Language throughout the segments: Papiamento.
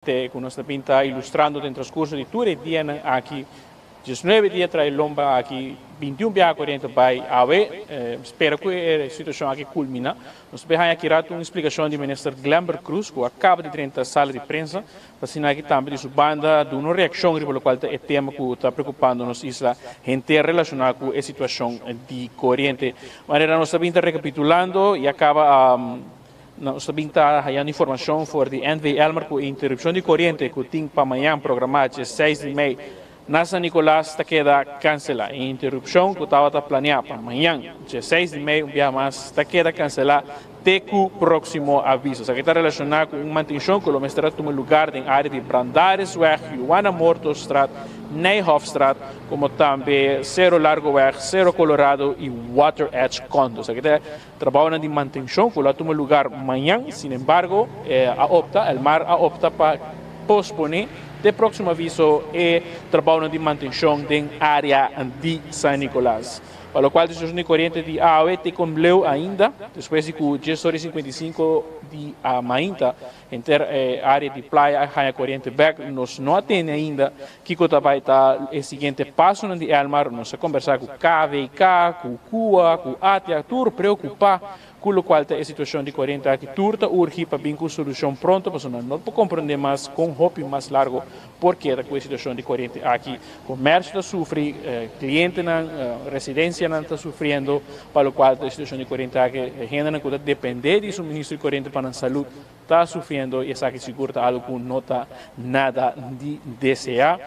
Te ku nos ta bin ta ilustrando den transkurso di tur e dianan aki, diesnuebe dia trae lomba aki, bintiun biaha koriente bai awe. Spera ku e situashon aki kulminá. Nos ta bin haña aki ratu un splikashon di Minister Glenbert Croes ku a kaba di drenta sala di prensa pa asina aki tambe di su banda duna un reakshon riba lokual ta e tema ku ta preokupando nos isla henter relashoná ku e situashon di koriente. Manera nos ta bin ta rekapitulando i a kaba Nos ta bin ta hayando informacion for di NV Elmar cu e interrupcion di coriente cu tin pa mañan programa dje seis di mei na San Nicolas ta keda cancela. E interrupcion cu tabata planea pa mañan dje seis di mei un biaha mas ta keda cancela te cu proximo aviso. Esaki ta relaciona cu un mantencion cu lo mester a tuma lugar den area di Brandarisweg, Juana Mortostraat, Nijhofstraat, como tambe Cerro Largoweg, Cerro Colorado y Water Edge Condos. Esaki ta Trabounan di mantenshon ku lo a tuma lugar mañan, sinembargo, a opta, Elmar a opta pa posponé te próksimo aviso e trabounan di mantenshon den área di San Nicolas. Pa lokual di situashon di koriente di awe te kon bleu ainda, despues di ku dies ora i sinkuenta i sinku di mainta Henter e área di playa a haña koriente bèk. Nos no a tende ainda kiko ta bai ta e siguiente pasonan di Elmar. Nos a kombersá ku KVK, ku kua, ku ATIA, tur preokupá ku lokual ta e situashon di koriente aki. Tur ta urgi pa bin ku solushon pronto pasobra nan no por komprondé mas kon hopi mas largo por keda ku e situashon di koriente aki. Komersio ta sufri, klientenan, residensianan ta sufriendo pa lokual ta e situashon di koriente aki. E hendenan ku ta dependé di suministro di koriente pa nan salud ta sufriendo i esaki sigur ta algu ku no ta nada di deseá.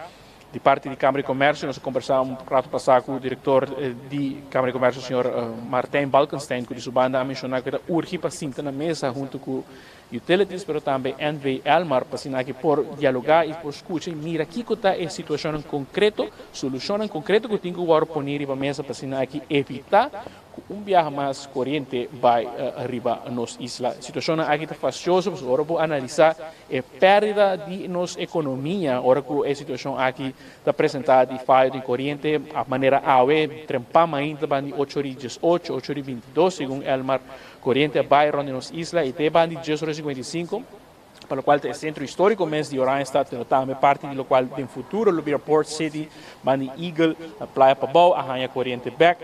Di parti di Kamara di Komersio nos a kombersá un ratu pasá ku direktor di Kamara di Komersio señor Martijn Balkenstein ku di su banda a menshoná ku e ta urgi pa sinta na mesa huntu ku Utilities pero tambe NV Elmar pa asina aki por dialoga y por scucha y mira kico ta e situacionnan concreto, solucionnan concreto cu tin cu worde poni riba mesa pa asina aki evita cu un biaha mas coriente bay riba nos isla. Situacionnan aki ta fastioso pasobra ora bo analisa e perdida di nos economia ora cu e situacion aki ta presenta di fayo di coriente a manera awe trempa mainta banda di ocho ora y diesocho, ocho ora y bintidos segun Elmar. Koriente a bai rond di nos isla i te banda di dies ora i sinkuenta i sinku, pa lokual ta e sentro históriko mes di Oranjestad, pero tambe parti di lokual den futuro lo bira Port City, banda di Eagle, Playa Pabou a haña koriente bèk.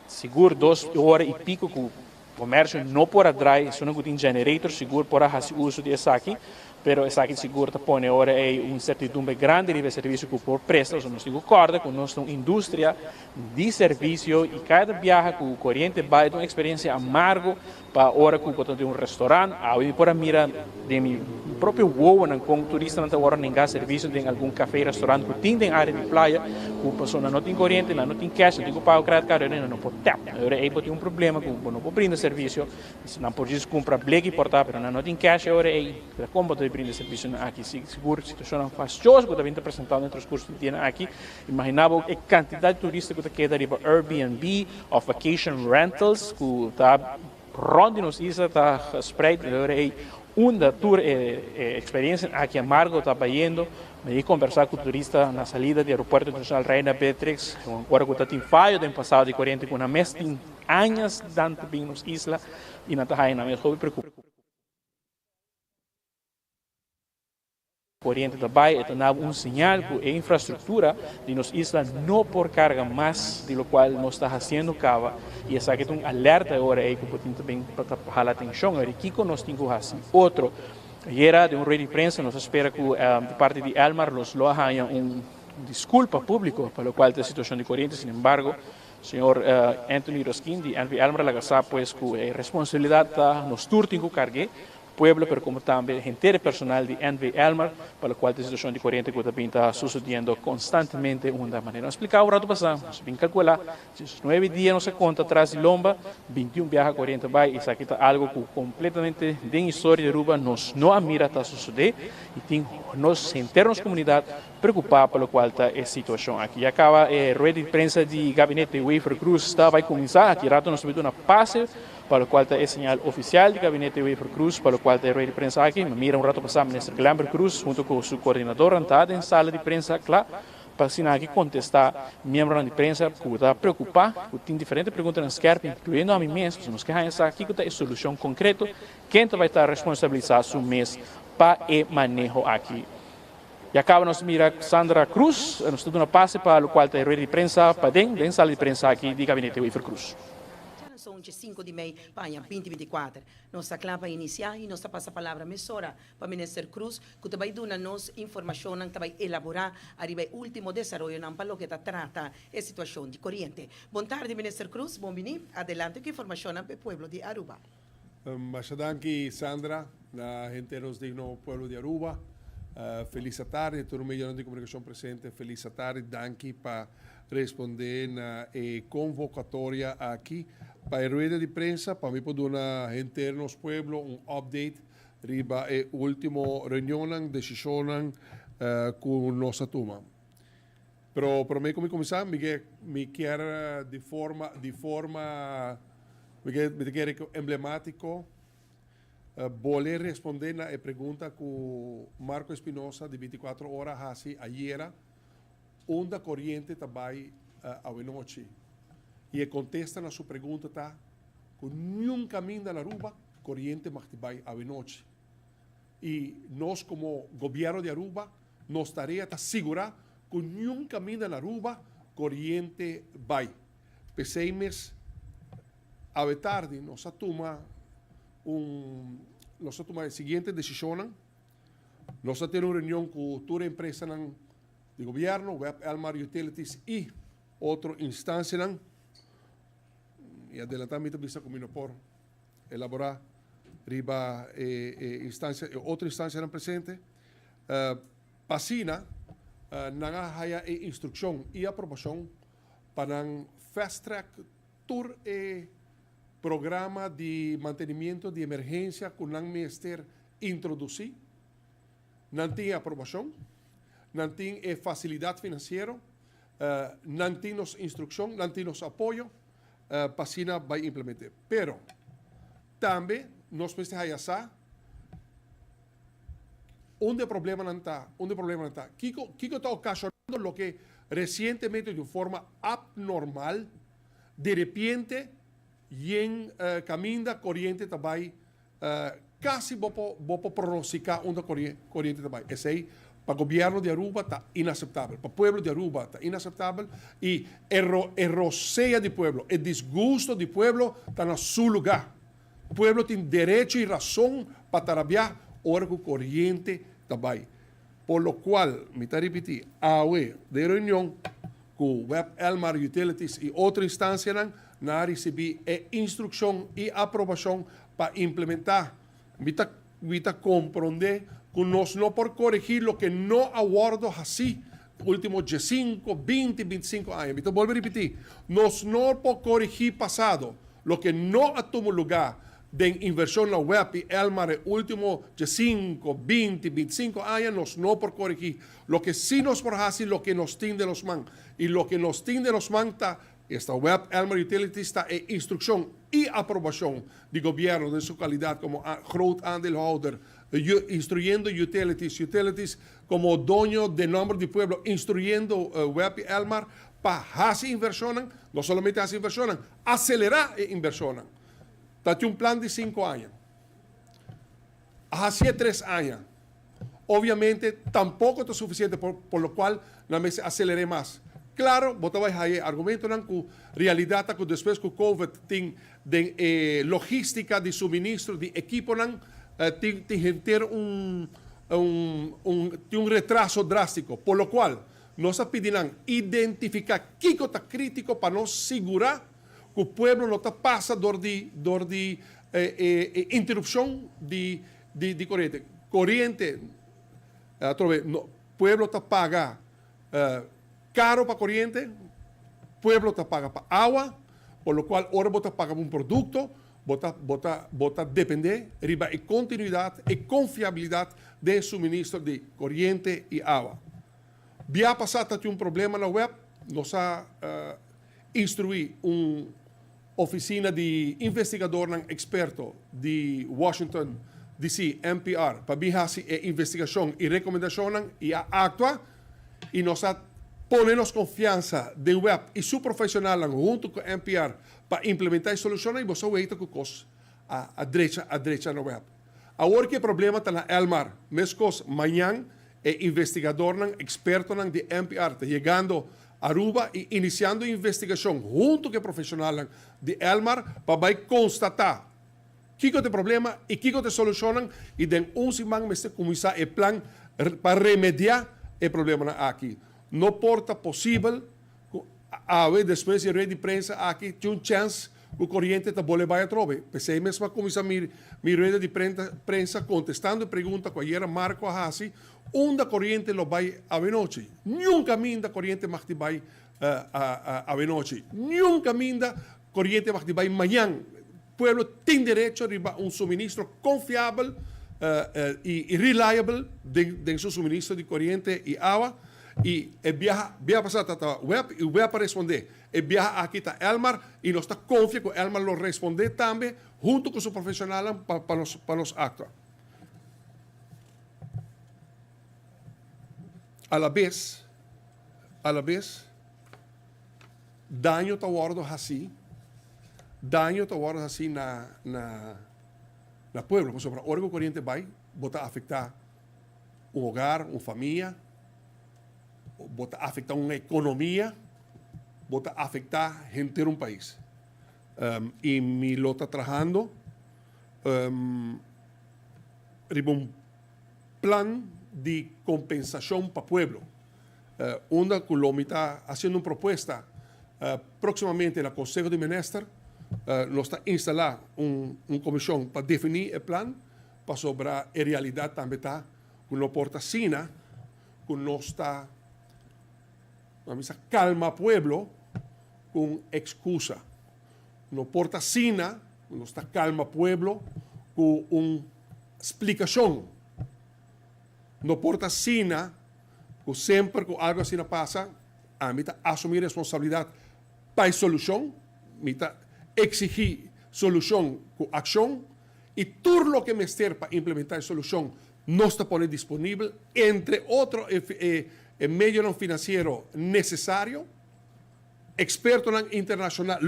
Sigur dos ora i piko ku komersio no por a drai, esunnan ku tin generator sigur por a hasi uso di esaki. Pero esaki sigur ta pone ora ei un sertidumbre grandi riba e servisio ku por presta. Pasobra nos tin ku kòrda ku nos ta un industria di servisio i kada biaha ku koriente bai ta un eksperensia amargo pa ora ku bo ta den un restorant. Awe mi por a mira den mi propio wowonan kon turistanan ta wòrdu nengá servisio den algun kafé i restorant ku tin den área di playa ku pasobra nan no tin koriente, nan no tin kèsh, nan tin ku paga ku kredit card, nan no por tèp. Ora ei bo tin un problema ku bo no por brinda servisio. Nan por djis kumpra bleki por ta, pero nan no tin cash e ora ei. Pero kon bo ta brinda e servisionan aki? Si sigur situashonnan fastioso ku ta bin ta presentá den transkurso di dianan aki. Imaginá bo e kantidat di turista ku ta keda riba Airbnb òf vacation rentals ku ta rònt di nos isla ta gespreid e ora ei. Unda tur e eksperensianan aki amargo ta bayendo. Mi a kombersá ku turista na salida di Aeropuerto Internashonal Reina Beatrix ora ku ta tin fayo den pasado di koriente ku nan mes tin. Añas dan ta bin nos isla y nan ta haya nan mes hopi preocupa. Coriente ta bay, e ta nabo un señal cu e infrastructura di nos isla no por carga mas di locual nos ta haciendo caba y esaki ta un alerta e ora ey cu bo tin ta bin pa ta hala atencion ora kico nos tin cu haci. Otro, ayera den un rueda di prensa nos a spera cu di parti di Elmar nos lo a haya un disculpa publico pa locual ta e situacion di coriente, sin embargo, Señor Anthony Roskin di NV Elmar a laga sa pues cu e responsabilidad ta nos tur tin cu cargue, pueblo pero como tambe henter e personal di NV Elmar pa locual ta e situacion di coriente cu ta bin ta sucediendo constantemente unda manera nos splica un rato pasa nos bin calcula 19 dia nos a conta tras di lomba 21 biaha coriente bay esaki ta algo cu completamente den historia di Aruba nos no a mira ta sucede y tin nos henter nos comunidad Preocupa pa locual ta e situacion aki. Ya caba e rueda di prensa di Gabinete Wever Croes ta bay cuminsa. Aki rato nos ta bay duna pase pa locual ta e señal oficial di Gabinete Wever Croes pa locual ta e rueda di prensa aki. Mi mira un rato pasa Minister Glenbert Croes hunto cu su coordinadornan ta den sala di prensa cla pa asina aki contesta miembronan di prensa cu ta preocupa cu tin diferente preguntanan skerp incluyendo ami mes pasobra nos ke haya sa kico ta e solucion concreto ken ta bay ta responsabilisa su mes. pa e maneho aki. Ya caba nos mira Sandra Cruz, nos ta duna pase pa locual ta e rueda di prensa paden den sala di prensa aki di Gabinete Wever Croes. Djaranson dje sinku di mei pa aña binti 24. Nos ta kla pa inisiá i nos ta pasa palabra mesora pa Minister Cruz ku ta bai duna nos informashonnan ta bai elaborá ariba e último desaroyonan pa loke ta trata e situashon di koriente. Bon tardi Minister Cruz, bon biní. Adelante ku informashonnan pa e pueblo di Aruba. Masha danki Sandra, na henter nos digno pueblo di Aruba. Felis atardi tur medionan di comunicacion presente, felis atardi. Danki pa responde na e convocatoria aki pa e rueda di prensa pa mi por duna henter nos pueblo un update riba e ultimo reunionnan, decisionnan cu nos a tuma. Pero prome cu mi cuminsa mi ke mi kier di forma di forma mi ke mi ta kere cu emblematico bol'e responde na e pregunta cu Marco Espinosa di 24 Ora a haci ayera unda coriente ta bay awenochi y e contesta na su pregunta ta cu niun caminda na Aruba coriente mag di bay awenochi y nos como gobierno di Aruba Nos tarea ta sigurá ku niun kaminda na Aruba koriente bai. P'esei mes awe tardi nos a tuma un nos a tuma e siguiente desishonnan, Nos a tene un reunion ku tur e empresanan di gobièrnu, web, Elmar Utilities i otro instansianan. I adelantá mi ta bisa ku mi no por elaborá riba e instansia e otro instansianan presente. Pa asina nan a haya e instrukshon i aprobashon pa nan fast track tur e programa di mantenimiento di emergensia ku nan mester introdusí. Nan tin e aprobashon, nan tin e fasilidat finansiero, nan tin nos instrukshon, nan tin nos apoyo pa asina bai implement'é. Pero tambe nos mester haya sa Unda e problemanan ta? Unda e problemanan ta? Kiko, kiko ta okashonando loke resientemente di un forma abnormal, direpiente yen kaminda koriente ta bai, kasi bo por, bo por pronostika unda koriente ta bai. Esei pa gobierno di Aruba ta inaseptabel, pa pueblo di Aruba ta inaseptabel i e e rosea di pueblo, e disgusto di pueblo ta na su luga. Pueblo tin derecho y rason pa ta rabia ora cu coriente ta bay. Por lo cual mi ta ripiti, awe den reunion cu web Elmar Utilities y otro instancianan nan a ricibi e instruccion y aprobacion pa implementa. Mi ta mi ta compronde cu nos no por coregi loke no a wordo haci ultimo diescinco, binti, binticinco aña. Mi ta bolbe ripiti, nos no por coregi pasado. Loke no a tuma lugá den invershon na web i Elmar e último diesinko, binti, bintisinko aña nos no por koregí. Loke sí nos por hasi loke nos tin den nos man. I loke nos tin den nos man ta esta web Elmar Utilities ta e instrukshon i aprobashon di gobièrnu den su kalidat komo groot aandeelhouder instruyendo utilities, utilities komo doño den nòmber di pueblo instruyendo web i Elmar pa hasi invershonnan, no solamente hasi invershonnan, Aselerá e invershonnan. Ta tin un plan di sinku aña. A hasié tres aña. Obviamente tampoko ta sufisiente por por lo kual nan mester aseler'é mas. Klaro bo ta bai haya e argumentonan ku realidat ta ku despues ku covid tin den e logístika di suministro di ekiponan tin tin henter un un un tin un retraso drástiko. Por lo kual Nos a pidi nan identifica kico ta critico pa nos sigura cu pueblo no ta pasa dor di dor di e e interrupcion di di di coriente. Coriente atrobe no pueblo ta paga caro pa coriente, pueblo ta paga pa awa, por lo cual ora bo ta paga pa un producto bo ta bo ta bo ta depende riba e continuidad, e confiabilidad den suministro di coriente y awa. Bia pasá ta tin un problema na web, nos a instruí un ofisina di investigadornan eksperto di Washington DC, NPR, pa bin hasi e investigashon i rekomendashonnan i a aktua i nos a pone nos konfiansa den web i su profeshonalnan huntu ku NPR pa implementá e solushonnan i boso a weita ku kos a drecha a drecha na web. Awor ku e problema ta na Elmar, meskos mañan e investigadornan, ekspertonan di NPR ta yegando Aruba i inisiando investigashon huntu ku e profeshonalnan di Elmar pa bai konstatá kiko ta e problema i kiko ta e solushonnan i den un siman mester kuminsá e plan pa remediá e problemanan aki. No por ta posibel ku awe despues di e rueda di prensa aki tin un chèns ku koriente ta bole bai atrobe. P'esei mes m'a kuminsá mi mi rueda di prensa kontestando e pregunta ku ayera Marco a hasi, unda koriente lo bai awenochi? Niun kaminda koriente mag di bai awenochi. Niun kaminda koriente mag di bai mañan. Pueblo tin derecho riba un suministro konfiabel i reliable den su suministro di koriente i awa. I e biaha biaha pasá ta ta web i web a respondé. E biaha aki ta Elmar i nos ta konfia ku Elmar lo respondé tambe huntu ku su profeshonalnan pa pa nos pa nos aktua. Alabes alabes daño ta wòrdu hasí daño ta wòrdu hasí na na na pueblo pasobra ora ku koriente bai bo ta afektá un hogar, un famia, bo ta afecta un economia, bo ta afecta henter un pais. Y mi lo ta trahando riba un plan di compensacion pa pueblo, unda cu lo mi ta haciendo un propuesta proximamente na Conseho di Minister. Nos ta instala un comision pa defini e plan, pasobra e realidad tambe ta cu no por ta asina cu nos ta, nan bisa, calma pueblo cu un excusa. No por ta asina cu nos ta calma pueblo cu un splicacion. No por ta asina cu semper cu algo asina pasa, ami ta asumi responsabilidad pa e solucion, mi ta exigi solucion cu accion. I tur loke mester pa implementá e solushon nos ta pone disponibel, entre otro e medionan finansiero nesesario, ekspertonan internashonal,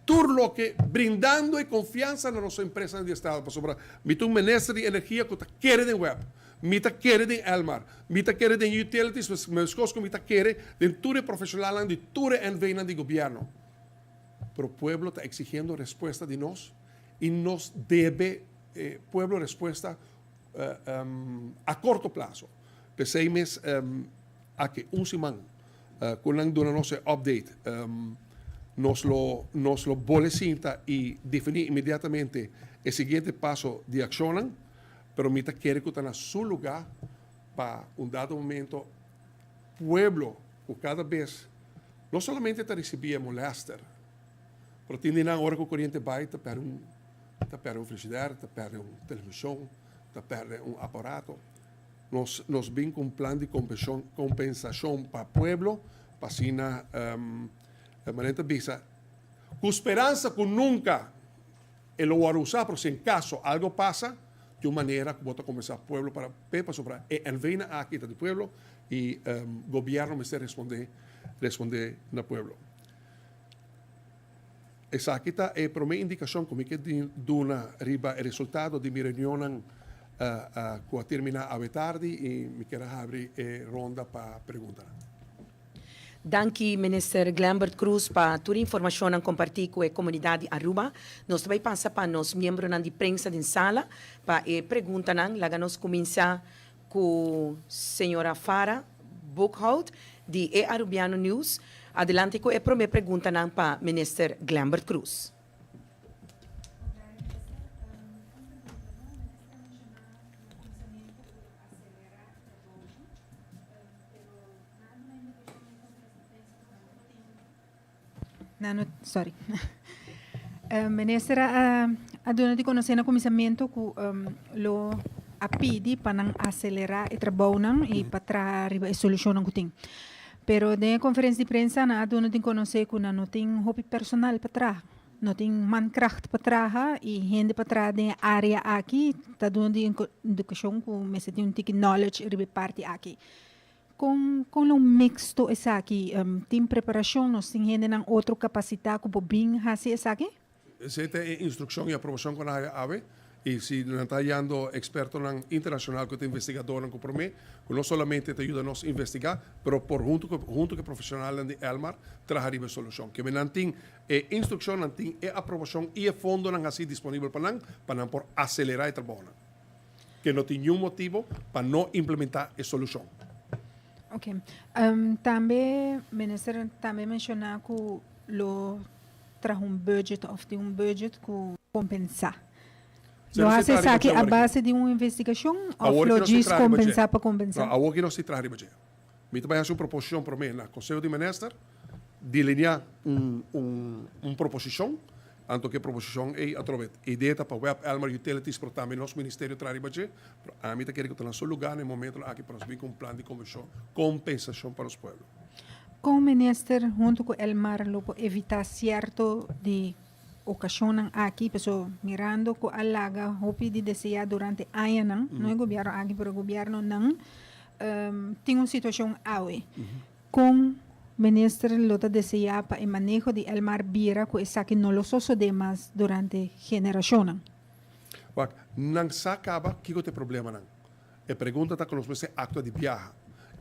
tur loke brindando e konfiansa na nos empresanan di estado, pasobra mi ta un minister di energia ku ta kere den web, mi ta kere den Elmar, mi ta kere den utilities, meskos ku mi ta kere den tur e profeshonalnan di tur e NVnan di gobièrnu. Pero pueblo ta eksigiendo respuesta di nos. I nos debe e pueblo respuesta a korto plaso. P'esei mes aki un siman ku nan duna nos e update nos lo nos lo bole sinta i definí inmediatamente e siguiente paso di akshonnan, pero mi ta kere ku ta na su lugá pa un dado momento pueblo ku kada bes no solamente ta risibí e molèster, Pero tin di nan ora ku koriente bai ta pèrdè un ta pèrdè un frishider, ta pèrdè un televishon, ta pèrdè un aparato. Nos nos bin ku un plan di kompeshon kompensashon pa pueblo pa asina manera ta bisa ku speransa ku nunka e lo wòrdu usá pero si en kaso algo pasa di un manera ku bo ta kompensá pueblo para p'e pasobra e NV nan aki ta di pueblo i gobièrnu mester respondé respondé na pueblo. Esaki ta e promé indikashon ku mi ke duna riba e resultado di mi reunionnan ku a terminá awe tardi i mi kier a habri e ronda pa preguntanan. Danki Minister Glenbert Croes pa tur informashonnan kompartí ku e komunidat di Aruba. Nos ta bai pasa pa nos miembronan di prensa den sala pa e preguntanan. Laga nos kuminsá ku señora Farah Boekhout di e Arubiano News. Adelante ku e prome preguntanan pa Minister Glenbert Croes. Nano, sorry. Minister a a duna di conoce na cuminsamiento cu lo a pidi pa nan acelera e trabounan y pa traha riba e solucionnan cu tin. Pero den e conferencia di prensa nan a duna di conoce cu nan no tin hopi personal pa traha, no tin mankracht pa traha y hende pa traha den e area aki ta duna di indicacion cu mester tin un tiki knowledge riba e parti aki. Kon kon lo mixto esaki? Tin preparashon? Nos tin hendenan otro kapasitá ku por bin hasi esaki? Esei ta e instrukshon i aprobashon ku nan haya awe. I si nan ta hayando ekspertonan internashonal ku ta investigadornan ku promé, ku no solamente ta yuda nos investigá, pero por huntu ku huntu ku e profeshonalnan di Elmar traha riba e solushon. Keme nan tin e instrukshon, nan tin e aprobashon i e fondonan hasi disponibel pa nan, pa nan por aselerá e trabounan. Ke no tin niun motibo pa no implementá e solushon. Ok. Tambe minister tambe menshoná ku lo traha un budget of tin un budget ku kompensá. Lo hasi esaki a base di un investigashon of lo djis kompensá pa kompensá? No, awor ki nos tin traha riba dje. Mi ta bai hasi un proposishon promé na Konseho di Minister, delineá un un un proposishon, anto ku e proposishon ei atrobe idea ta pa web Elmar Utilities pero tambe nos ministerio traha riba dje, pero ami ta kere ku ta na su lugá na e momentonan aki pa nos bin ku un plan di kompensashon pa nos pueblo. Kon minister huntu ku Elmar lo por evitá sierto di okashonnan aki? Paso mirando ku a laga hopi di deseá durante añanan, no e gobièrnu aki pero e gobièrnunan tin un situashon awe. Kon minister lo ta deseá pa e maneho di Elmar bira ku esaki no lo sosodé mas durante generashonnan? Wak, nan sa kaba kiko ta e problemanan. E pregunta ta ku nos mester aktua di biaha.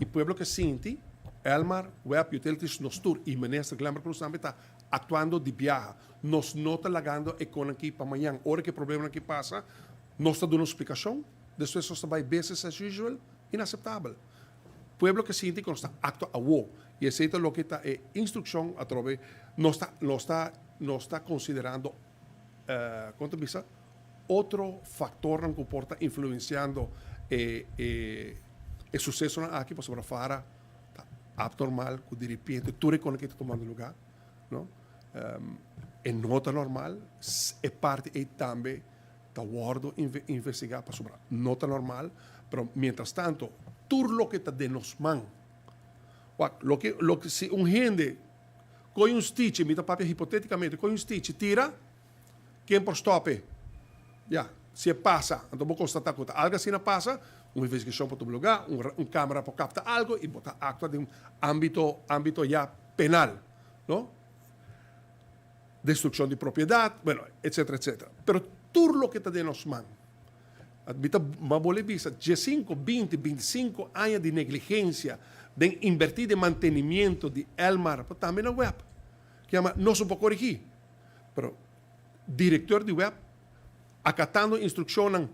I pueblo ke sinti, Elmar, web, Utilities, nos tur i Minister Glenbert Cruz tambe ta aktuando di biaha. Nos no ta lagando e konan aki pa mañan. Ora ku e problemanan aki pasa, nos ta duna un splikashon, despues nos ta bai business as usual, inaseptabel. Pueblo ke sinti ku nos ta aktua awo. I esei ta loke ta e instrukshon atrobe nos ta nos ta nos ta konsiderando. Kon ta bisa, otro faktornan ku por ta influensiando e e susesonan aki pasobra fara ta abnormal ku diripiente tur e kos aki ta tumando lugá, no? E no ta normal, e parti ei tambe ta wòrdu investigá pasobra no ta normal, pero mientras tanto tur loke ta den nos man, wak, loke loke si un hende Koe un stichi, mi ta papia hipoteticamente, koe un stichi tira, ken por stop e? Ya, si e pasa, anto bo constata cu ta algo asina pasa, un investigacion por tuma lugar, un camera por capta algo y bo ta actua den un ambito, ambito ya penal, no? Destruccion di propiedad, bueno, etcetera, etcetera. Pero tur loke ta den nos man, Mi ta bolbe bisa, diesinco, binti, binticinco aña di negligencia den inverti den mantenimiento di Elmar, pero tambe na web. Kiama nos no por corigi, pero director di web acatando instruccionnan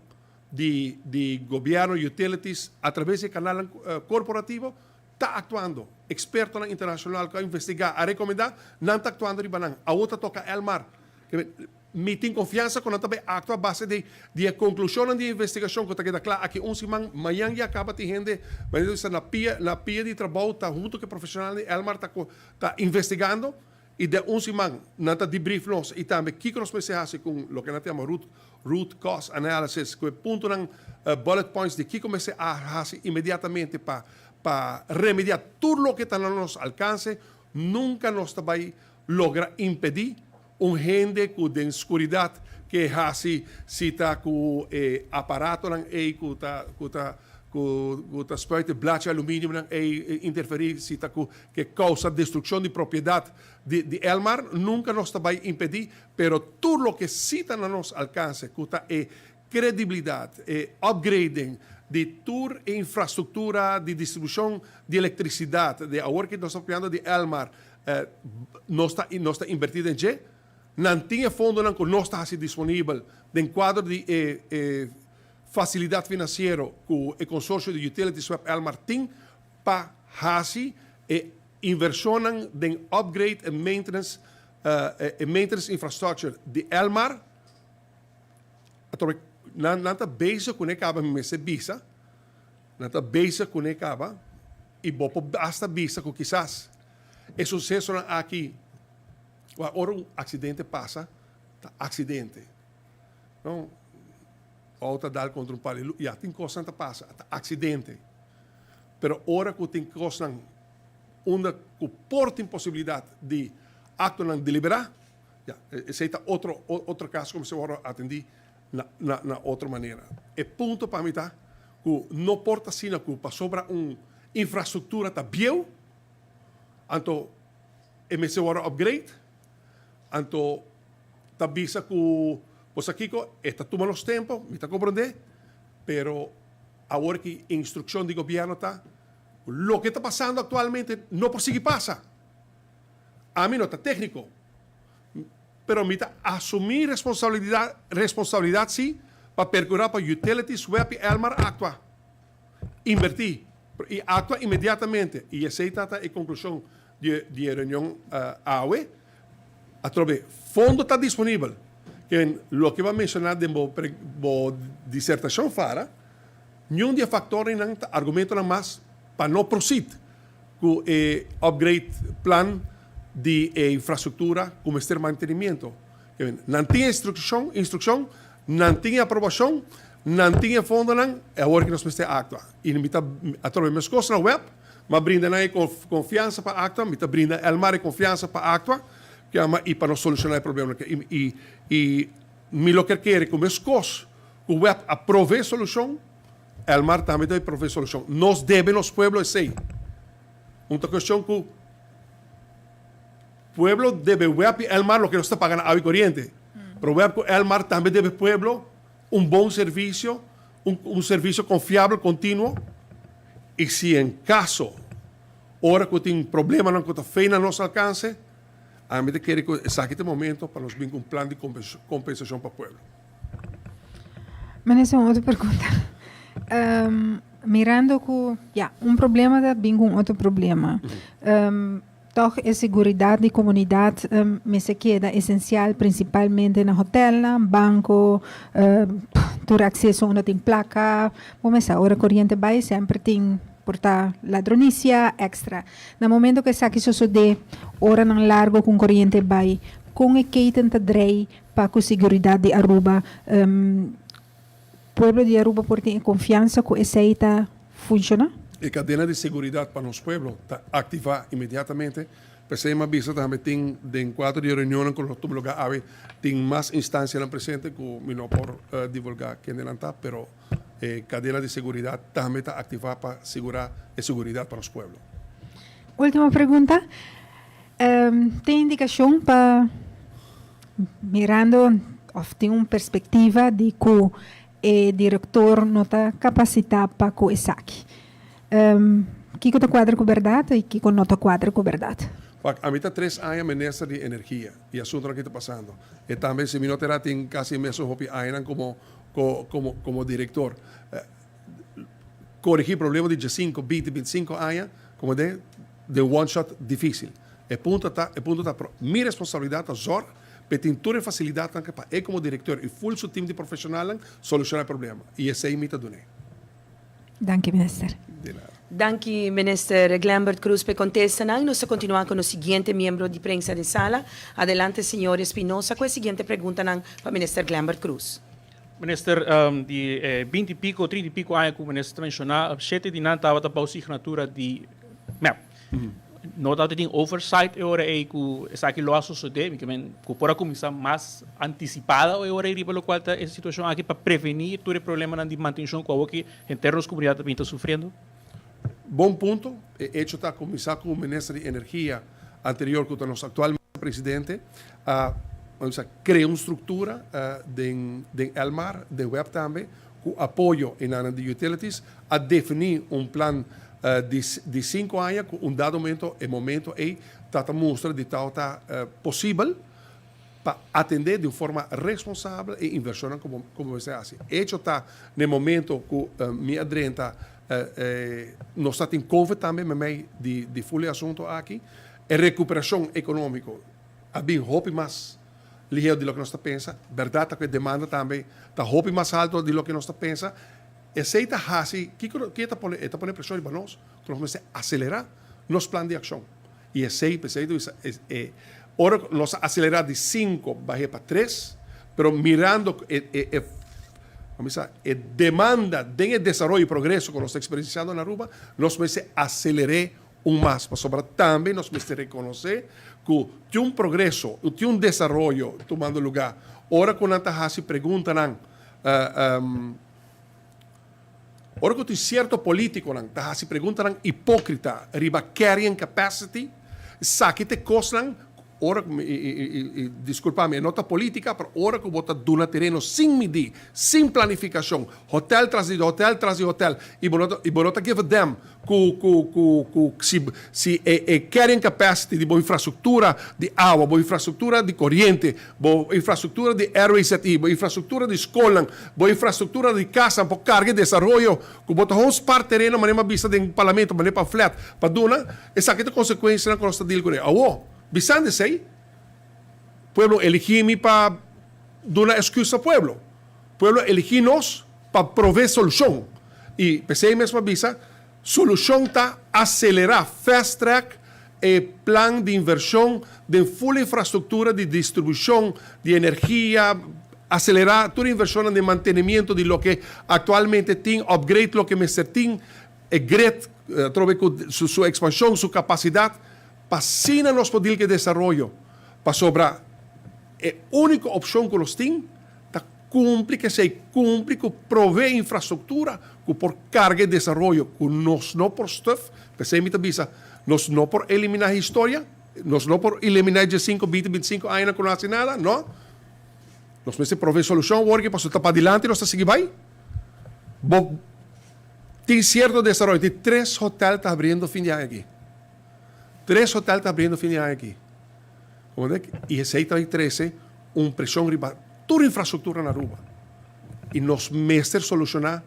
di di gobierno, utilities, a traves di e canalnan corporativo, ta actuando. Expertonan internacional cu a investiga, a recomenda, nan ta actuando riba nan. Awor ta toca Elmar. Mi tin konfiansa ku nan ta bai aktua a base di di e konklushonnan di e investigashon ku ta keda kla aki un siman. Mañan ya kaba tin hende manera ta bisa na pia na pia di trabou ta huntu ku e profeshonalnan di Elmar ta ku ta investigando i den un siman nan ta debrief nos i tambe kiko nos mester hasi ku loke nan ta yama root root cause analysis ku e puntonan bullet points di kiko mester a hasi inmediatamente pa pa remedia tur loke ta na nos alkanse. Nunka nos ta bai logra impedí Un hende ku den skuridat ke hasi si ta ku e aparatonan ei ku ta ku ta ku ta spuit e blachi aluminiumnan ei interferí si ta ku ke kousa destrukshon di propiedat di di Elmar nunka nos ta bai impedí pero tur loke si ta na nos alkanse ku ta e kredibilidat e upgrading di tur e infrastruktura di distribushon di elektrisidat di awor ke nos ta papiando di Elmar Nos ta nos ta invertí den dje. Nan tin e fondonan ku nos ta hasi disponibel den kuadro di e e fasilidat finansiero ku e konsorsio di Utilities Web Elmar tin pa hasi e invershonnan den upgrade e maintenance e maintenance infrastructure di Elmar. Atrobe nan nan ta bezig kuné kaba mi mester bisa. Nan ta bezig kuné kaba i bo por asta bisa ku kisas e susesonan aki, wak ora un aksidente pasa, ta aksidente. No, outo a dal kontra un pal di lus, ya, tin kosnan ta pasa, ta aksidente. Pero ora ku tin kosnan unda ku por tin posibilidat di aktonan deliberá, ya, esei ta otro, otro kaso ku mester wòrdu atendí na, na, na otro manera. E punto pa mi ta ku no por ta asina ku pasobra un infrastruktura ta bieu, anto e mester wòrdu upgrade, anto ta bisa ku Bo sa kiko, e ta tuma nos tempo, mi ta komprondé, pero awor ki instrukshon di gobièrnu ta ku loke ta pasando aktualmente no por sigui pasa. Ami no ta tékniko, pero mi ta asumí responsabilidat responsabilidat sí pa perkurá pa Utilities, web i Elmar aktua, invertí i aktua inmediatamente. I esei ta ta e konklushon di di e reunion awe. Atrobe, fondo ta disponibel. Ken loke bo a menshoná den bo bo disertashon Farah, niun di e faktornan ta argumentonan mas pa no proceed ku e upgrade plan di e infrastruktura ku mester mantenimiento. Nan tin e instrukshon, instrukshon, nan tin e aprobashon, nan tin e fondonan, e awor ki nos mester aktua. I mi ta atrobe meskos na web, m'a brinda nan e konfiansa pa aktua, mi ta brinda Elmar e konfiansa pa aktua, kiama i pa nos solushoná e problema. I i mi lo kier kere ku meskos ku web a prove solushon, Elmar tambe debe provee solucion. Nos debe nos pueblo esey. Un ta cuestion cu pueblo debe web y Elmar loke nos ta paga na awa y coriente. Pero web cu Elmar tambe debe pueblo un bon servicio, un servicio confiabel, continuo. Y si en caso ora cu tin problemanan cu ta fei na nos alcance, ami ta kere cu esaki ta e momento pa nos bin cu un plan di compensacion pa pueblo. Minister, un otro pregunta. Mirando ku, ya, un problema ta bin ku un otro problema. Tòg e seguridat di komunidat mester keda esensial, prinsipalmente na hotelnan, banko, tur akseso unda tin plaka. Bo mester ora koriente bai semper tin por ta ladronisia èkstra. Na momento ku esaki sosodé, oranan largo ku un koriente bai, kon e keten ta drei Pa cu seguridad di Aruba, pueblo di Aruba por tin e confiansa cu esey ta funciona? E cadena di seguridad pa nos pueblo ta activa inmediatamente. P'esey m'a bisa tambe tin den cuadro di e reunionnan cu lo tuma lugar awe tin mas instancianan presente cu mi no por divulga kendenan ta, pero e cadena di seguridad tambe ta activa pa sigura e seguridad pa nos pueblo. Ultimo pregunta. Tin indicacion pa mirando of tin un perspectiva di cu e director no ta capacita pa cu esaki. Kico ta cuadra cu berdad y kico no ta cuadra cu berdad? Wak, ami ta tres aña minister di energia y asuntonan ki ta pasando. E tambe si mi no ta era tin casi mesun hopi añanan como como como director. Corigi problema di diescinco, binti, binticinco aña como den den one shot dificil. E punto ta, e punto ta pero mi responsabilidad ta zorg pa e tin tur e facilidadnan ke pa e como directeur y full su team di profesionalnan soluciona e problema y esey mi ta dun'e. Danki minister. De nada. Danki minister Glenbert Croes pa e contestanan. Nos ta continua cu nos siguiente miembro di prensa den sala. Adelante señor Espinosa cu e siguiente preguntanan pa minister Glenbert Croes. Minister, di e binti pico, trinta i pico aña cu minister ta menciona, shete di nan tabata bou signatura di mep. No tabata tin oversight e ora ey cu esaki lo a sosode, mi ke men cu por a cuminsa mas anticipada e ora ey riba locual ta e situacion aki pa preveni tur e problemanan di mantencion cu awoki henter nos comunidad ta bin ta sufriendo? Bon punto. E hecho ta cu mi sa cu minister di energia anterior cu ta nos actual presidente a crea un structura den den Elmar, den web tambe, cu apoyo enanan di utilities, a defini un plan di di cinco aña cu un dado momento e momento ey ta ta mustra di tawata posibel pa atende di un forma responsabel e inversionnan como como mester haci. Hecho ta na e momento cu mi a drenta nos ta tin covid tambe memey di di ful e asunto aki. E recuperacion economico a bin hopi mas lihero di loke nos ta pensa. Berdad ta cu e demanda tambe ta hopi mas alto di loke nos ta pensa. Esey ta haci, kico ke ta pone? E ta pone presion riba nos cu nos mester acelera nos plan di accion. Y esey, p'esey ta bisa, e ora cu nos a acelera di cinco bahe pa tres, pero mirando cu e, e, e, bo bisa, e demanda den e desaroyo y progreso cu nos ta experienciando na Aruba, nos mester acelere Un mas, pasobra tambe nos mester rekonosé ku tin un progreso, tin un desaroyo tumando lugá. Ora ku nan ta hasi preguntanan, ora ku tin sierto polítikonan ta hasi preguntanan hipókrita riba carrying capacity, esaki ta e kosnan. Ora ku mi, i, i, i, i diskulpa mi, e no ta politika, pero ora ku bo ta duna tereno sin midí, sin planifikashon, hotel tras di hotel tras di hotel, i bo no ta, i bo no ta give a damn ku, ku, ku, ku si, si e, e carrying capacity di bo infrastruktura di awa, bo infrastruktura di koriente, bo infrastruktura di RWZI, bo infrastruktura di skolnan, bo infrastruktura di kasnan por karga e desaroyo ku bo ta hon spar tereno manera mi a bisa den parlamento, manera pamflet pa duna, Esaki ta konsekuensianan ku nos ta deal kuné. Awor, bisando esei, pueblo eligí mi pa duna esküs na pueblo. Pueblo eligí nos pa provee solushon. I p'esei mes mi a bisa, solushon ta aselerá, fast track, e plan di invershon den full infrastruktura di distribushon di energia, aselerá tur invershonnan den mantenimiento di loke aktualmente tin, upgrade loke mester tin, E grid atrobe ku su ekspanshon, su kapasidat, pa asina nos por dil ku e desaroyo. Pasobra e úniko opshon ku nos tin ta kumpli ku esei, kumpli ku provee infrastruktura ku por karga e desaroyo ku nos no por stùf. P'esei mi ta bisa, nos no por eliminá historia, nos no por eliminá e diesinku, binti, bintisinku añanan ku no hasi nada, no. Nos mester provee solushon awor aki pasobra ta padilanti nos ta sigui bai. Bo. Tin cierto desaroyo. Tin tres hotel ta abriendo fin di aña aki. Tres hotel ta abriendo fin di aña aki. Comprende? Y esey ta bay trece un presion riba tur infrastructura na Aruba. Y nos mester soluciona,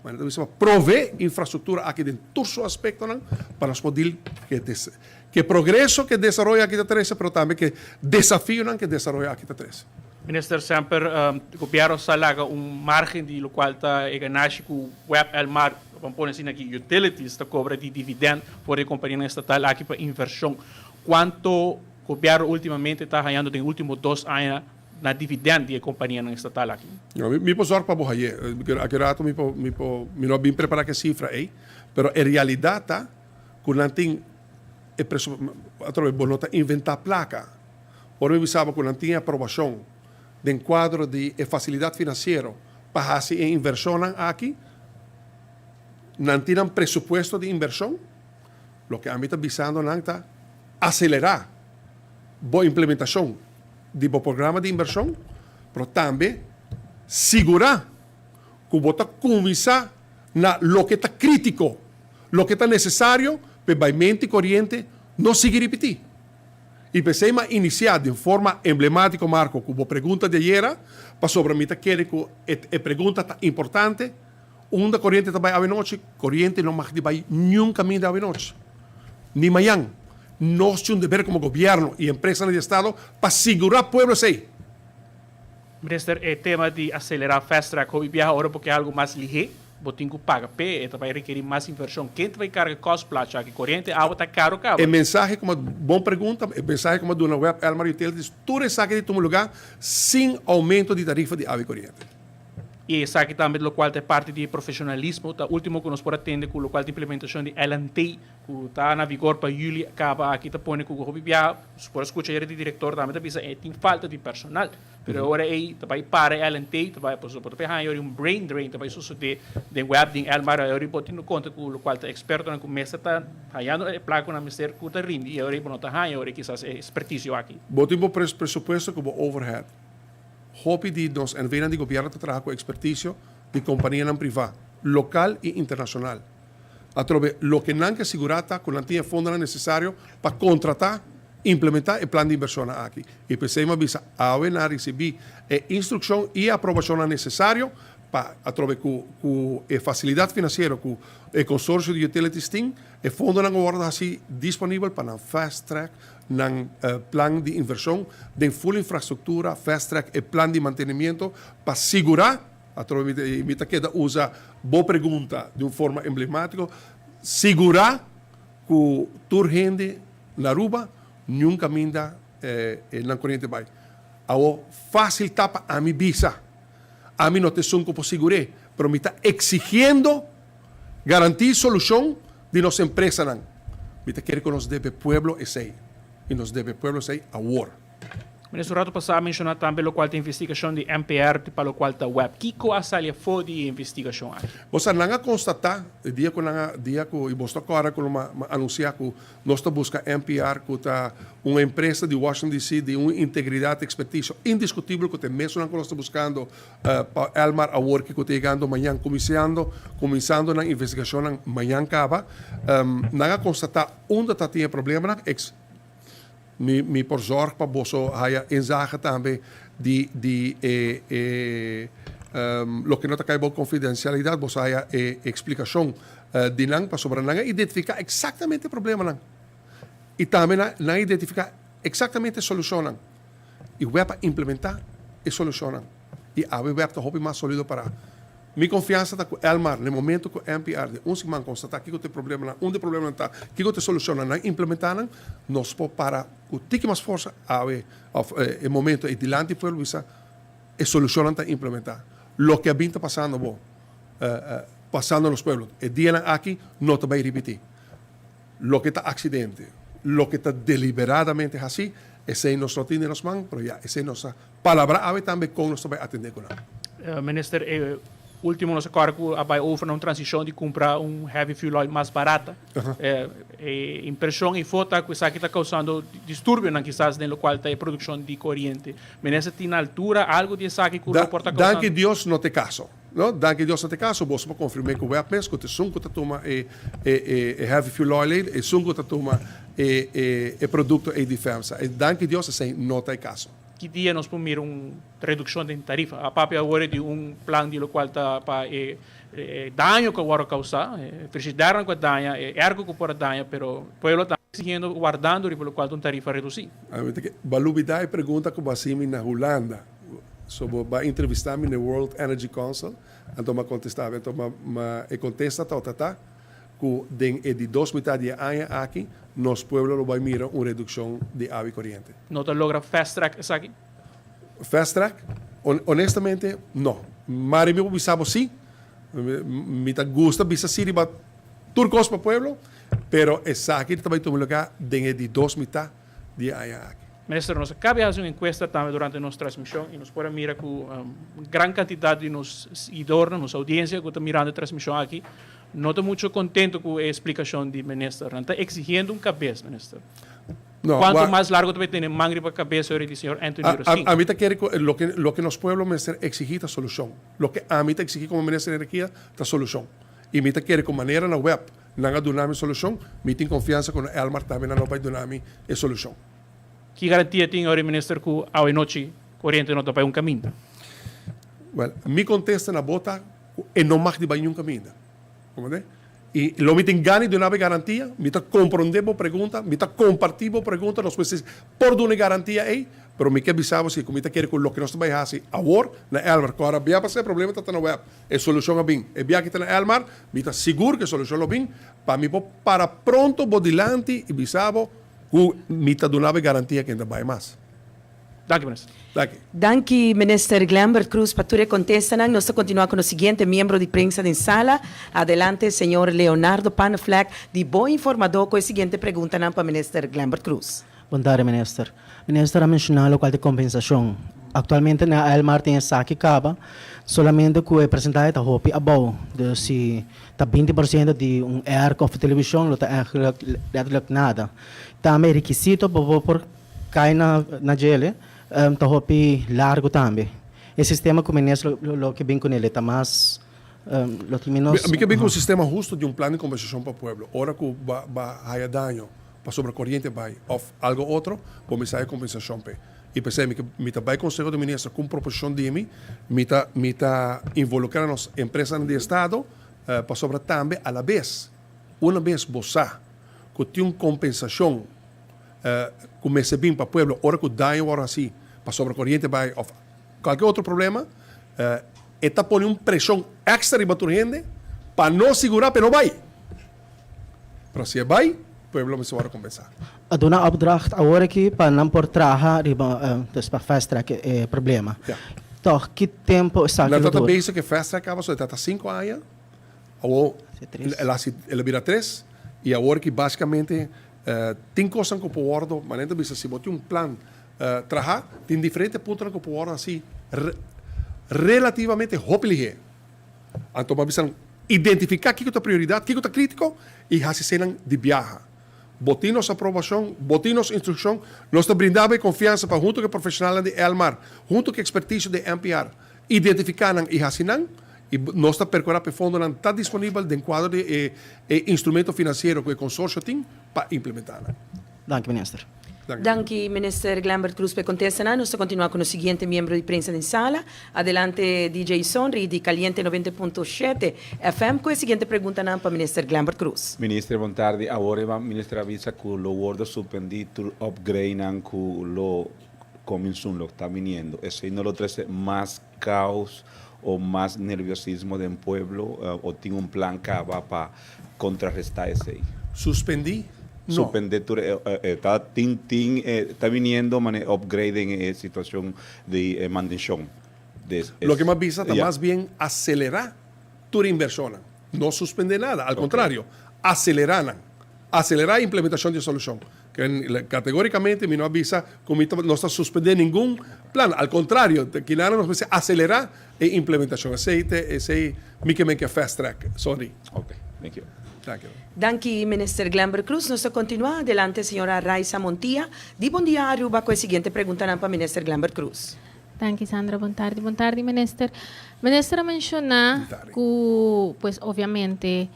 manera ta bisa, provee infrastructura aki den tur su aspectonan pa nos por deal cu e progreso cu e desaroyo aki ta trece, pero tambe cu e desafionan cu e desaroyo aki ta trece. Minister, semper gobierno sa laga un margen di locual ta e ganashi cu web Elmar, ban pone asina aki, utilities ta cobra di dividend for di e companianan estatal aki pa inversion. Cuanto gobierno ultimamente ta hayando den ultimo dos aña na dividend di e companianan estatal aki? No, mi por zorg pa bo haye. Aki rato mi por, mi por, mi no a bin prepara cu e cifra ey, pero e realidad ta cu nan tin e presu, atrobe bo no ta inventa placa. Ora mi bisaba ku nan tin e aprobashon den kuadro di e fasilidat finansiero pa hasi e invershonnan aki, nan tin nan presupuesto di invershon. Loke ami ta bisando nan ta aselerá bo implementashon di bo programa di invershon, pero tambe sigurá ku bo ta kuminsá na loke ta krítiko, loke ta nesesario pa e baimenti koriente no sigui ripití. I p'esei m'a inisiá den forma emblemátiko, Marco, ku bo pregunta di ayera, pasobra mi ta kere ku e e pregunta ta importante, Unda koriente ta bai awenochi? Koriente no mag di bai niun kaminda awenochi, ni mañan. Nos tin un deber komo gobièrnu i empresanan di estado pa sigurá pueblo esei. Minister, e tema di aselerá fast track hopi biaha ora bo ke algu mas lihé, bo tin ku paga p'e, e ta bai rekerí mas invershon. Ken ta bai karga kòst placha aki? Koriente, awa ta karo kaba. E mensahe ku mi a, bon pregunta, e mensahe ku mi a duna web Elmar Utilities, tur esaki di tuma lugá sin oumento di tarifa di awa i koriente. I esaki tambe lokual ta e parti di e profeshonalismo, ta último ku nos por a tende ku lokual ta implementashon di LNT, ku ta na vigor pa yüli kaba aki ta pone ku hopi biaha, nos por a skucha ayera di direktor tambe ta bisa e tin falta di personal. Pero e ora ei ta bai para e LNT, ta bai pasobra bo ta haña ora un brain drain ta bai sosodé den web den Elmar, e ora ei bo tin konta ku lokual ta ekspertonan ku mester ta hañando e plaka ku nan mester ku ta rindi i e ora ei bo no ta haña e ora ei kisas e ekspertisio aki. Bo tin bo presupuesto ku bo overhead. Hopi di nos NVnan di gobierno ta traha ku ekspertisio di kompanianan privá, lokal i internashonal. Atrobe, loke nan ke sigurá ta ku nan tin e fondonan nesesario pa kontratá, implementá e plan di invershonnan aki. I p'esei mi a bisa awe nan a risibí e instrukshon i e aprobashonnan nesesario pa atrobe ku ku e fasilidat finansiero ku e konsorsio di utilities tin, e fondonan a wòrdu hasi disponibel pa nan fast track nan plan di invershon den full infrastruktura, fast track e plan di mantenimiento pa sigurá, atrobe mi ta keda usa bo pregunta di un forma emblemátiko, sigurá ku tur hende na Aruba niun kaminda nan koriente bai. Awor fásil ta pa ami bisa, ami no ta esun ku por sigur'é, pero mi ta eksigiendo Garantí solushon di nos empresanan. Mi ta kere ku nos debe pueblo esei i nos debe pueblo esei awor. Minister, un rato pasá a menshoná tambe lokual ta investigashon di MPR pa lokual ta web. Kiko a sali afó di e investigashon aki? Bo sa, nan a konstatá e dia ku nan a dia ku i bos ta kòrda ku lo a anunsiá ku nos ta buska MPR ku ta un empresa di Washington DC di un integridat ekspertisio indiskutibel ku ta e mesunnan ku nos ta buskando pa Elmar awor ki ku ta yegando mañan kuminsando kuminsando nan investigashonnan mañan kaba. Nan a konstatá unda ta tin e problemanan. Mi mi por zorg pa boso haya inzage tambe di di e e loke no ta kai bou confidencialidad, boso haya e explicacion di nan pasobra nan a identifica exactamente e problemanan y tambe nan nan a identifica exactamente e solucionnan y web a implementa e solucionnan y awe web ta hopi mas solido para. Mi konfiansa ta ku Elmar, na e momento ku NPR den un siman konstatá kiko ta e problemanan, unda e problemanan ta, kiko ta e solushonnan, nan implementá nan, nos por para ku tiki mas forsa awe òf e momento ei dilanti pueblo bisa e solushonnan ta implementá. Loke a bin ta pasando bo, pasando nos pueblo e dianan aki no ta bai ripití. Loke ta aksidente, loke ta deliberadamente hasí, esei nos no tin den nos man, pero ya esei nos a Palabra awe tambe kon nos ta bai atendé ku nan. Minister, e ultimo nos a kòrda ku a bai over na un transishon di kumpra un heavy fuel oil mas barata. E impreshon ei for ta ku esaki ta kousando disturbionan kisas den lokual ta e produkshon di koriente. Minister tin na altura algu di esaki ku lo por ta kousando? Danki Dios no ta e kaso. No, danki Dios no ta e kaso. Boso por konfirm'é ku web mes ku ta esun ku ta tuma e heavy fuel oil ei, esun ku ta tuma e produkto ei di FEMSA. Danki Dios esei no ta e kaso. Ki dia nos por mira un redukshon den tarifa? A papia awor di un plan di lokual ta pa e daño ku a wòrdu kousá, e frishidernan ku a daña, e ergo ku por a daña, pero pueblo ta eksigiendo, wardando riba lokual ta un tarifa redusí. Bo a lubidá e pregunta ku bo a hasi mi na Hulanda. So bo a entrevistá mi na e World Energy Council, anto mi a kontestá. Anto e kontesta tabata ta ku den e di dos mitad di e aña aki nos pueblo lo bai mira un redukshon di awa i koriente. No ta logra fast track esaki? Fast track? Honestamente, no. Mari mi por bisa bo si. Mi ta gusta bisa si riba tur kos pa pueblo, pero esaki ta bai tuma luga den e di dos mitad di e aña aki. Minister, nos a caba di haci un encuesta tambe durante nos transmision y nos por a mira cu gran cantidad di nos siguidornan, nos audiencia cu ta mirando e transmision aki, no ta mucho contento cu e explicacion di minister. Nan ta exigiendo un cabes, minister. No, Cuanto wa- mas largo ta bay tene man riba cabes ora di señor Anthony A, a, Roskin? ami ta kere cu loke, loke nos pueblo mester exigi ta solucion. Loke ami ta exigi como minister di energia ta solucion. Y mi ta kere cu manera na web nan a duna mi solucion, mi tin confiansa cu na Elmar tambe nan lo bay duna mi e solucion. Ki garantia tin ora minister cu awe nochi Oriente no ta bay un caminda? Well, mi contesta na bo ta cu e no mag di bay niun caminda. Comprende? Y lo mi tin gana di duna bo e garantia, mi ta comprende bo pregunta, mi ta comparti bo pregunta, nos mester por duna e garantia ey, pero mi ke bisa bo si cu mi ta kere cu loke nos ta bay haci awor na Elmar, cu ora bia pasa e problema ta ta na web, e solucion a bin. E bia aki ta na Elmar, mi ta sigur cu e solucion lo bin, pa mi por para pronto bo dilanti y bisa bo cu mi ta duna bo e garantia cu e no ta bay mas. Danki minister. Danki. Danki Minister Glenbert Croes pa tur e contestanan. Nos ta continua cu nos siguiente miembro di prensa den sala. Adelante señor Leonardo Panneflek di Bo Informador cu e siguiente preguntanan pa Minister Glenbert Croes. Bon tarde Minister. Minister a menciona locual di compensacion. Actualmente na Elmar tin esaki caba, solamente cu e percentahe ta hopi abou. Dus si ta 20% di un airco of television lo ta eigenlijk letterlijk nada. Tambe e requisito pa bo por Kai na na djele ta hopi largu tambe. E sistema ku minister lo lo ke bin kunele ta mas lo tin menos. Mi ke bin ku un sistema husto di un plan di kompensashon pa pueblo. Ora ku ba ba haya daño pasobra koriente bai òf algo otro, bo mester haya kompensashon p'e. I p'esei mi ke mi ta bai Konseho di Minister ku un proposishon di mi, mi ta mi ta involukrá nos empresanan di estado pasobra tambe alabes una bes bo sa ku tin un kompensashon ku mester bin pa pueblo ora ku daño wòrdu hasi pasobra koriente bai òf kualke otro problema, e ta pone un preshon èkstra riba tur hende pa no sigurá pa e no bai. Pero si e bai, pueblo mester wòrdu kompensá. A duna opdracht awor aki pa nan por traha riba, dus pa fast track e problema. Tòg, ki tempu esaki Nan lo ta dura? bezig ku e fast track kaba, so e ta ta sinku aña. Awor el a hasi, el a bira tres i awor ki basikamente Tin kosnan ku por wòrdu, manera ta bisa si bo tin un plan traha, tin diferente puntonan ku por wòrdu hasi relativamente hopi lihé. Anto bo a bisa nan, identifiká kiko ta prioridat, kiko ta krítiko i hasi eseinan di biaha. Bo tin nos aprobashon, bo tin nos instrukshon, nos ta brinda bo e konfiansa pa huntu ku e profeshonalnan di Elmar, huntu ku e ekspertisio di NPR, identifiká nan i hasi nan, i nos ta perkurá pa e fondonan ta disponibel den kuadro di e e instrumento finansiero ku e konsorsio tin pa implementá nan. Danki Minister. Danki Minister Glenbert Croes pa e kontestanan. Nos ta kontinuá ku nos siguiente miembro di prensa den sala. Adelante DJ Sonri di Caliente noventa punto shete FM ku e siguiente preguntanan pa Minister Glenbert Croes. Minister bon tardi, awor e minister a bisa ku lo wordo supendi tur upgradenan ku lo coming soon lo ta biniendo, esey no lo trece mas caos o mas nerviosismo den pueblo o tin un plan caba pa contraresta esey? Suspendi? No. Suspende tur e ta tin tin ta biniendo mane upgrade den e situacion di e mantencion de es. Loke mi a bisa ta mas bien acelera tur inversionnan. No suspende nada, al contrario, acelera nan. Acelera implementacion di e solucion. Categoricamente mi no a bisa cu mi ta nos ta suspende ningun plan. Al contrario, kinana nos mester acelera e implementacion. Esey te esey mi ke men ke fast track. Sorry. Ok, thank you. Thank you. Danki Minister Glenbert Croes. Nos ta continua. Adelante señora Raisa Montilla di Bon Dia Aruba cu e siguiente preguntanan pa Minister Glenbert Croes. Danki Sandra. Bon tardi. Bon tardi Minister. Minister a menciona cu pues obviamente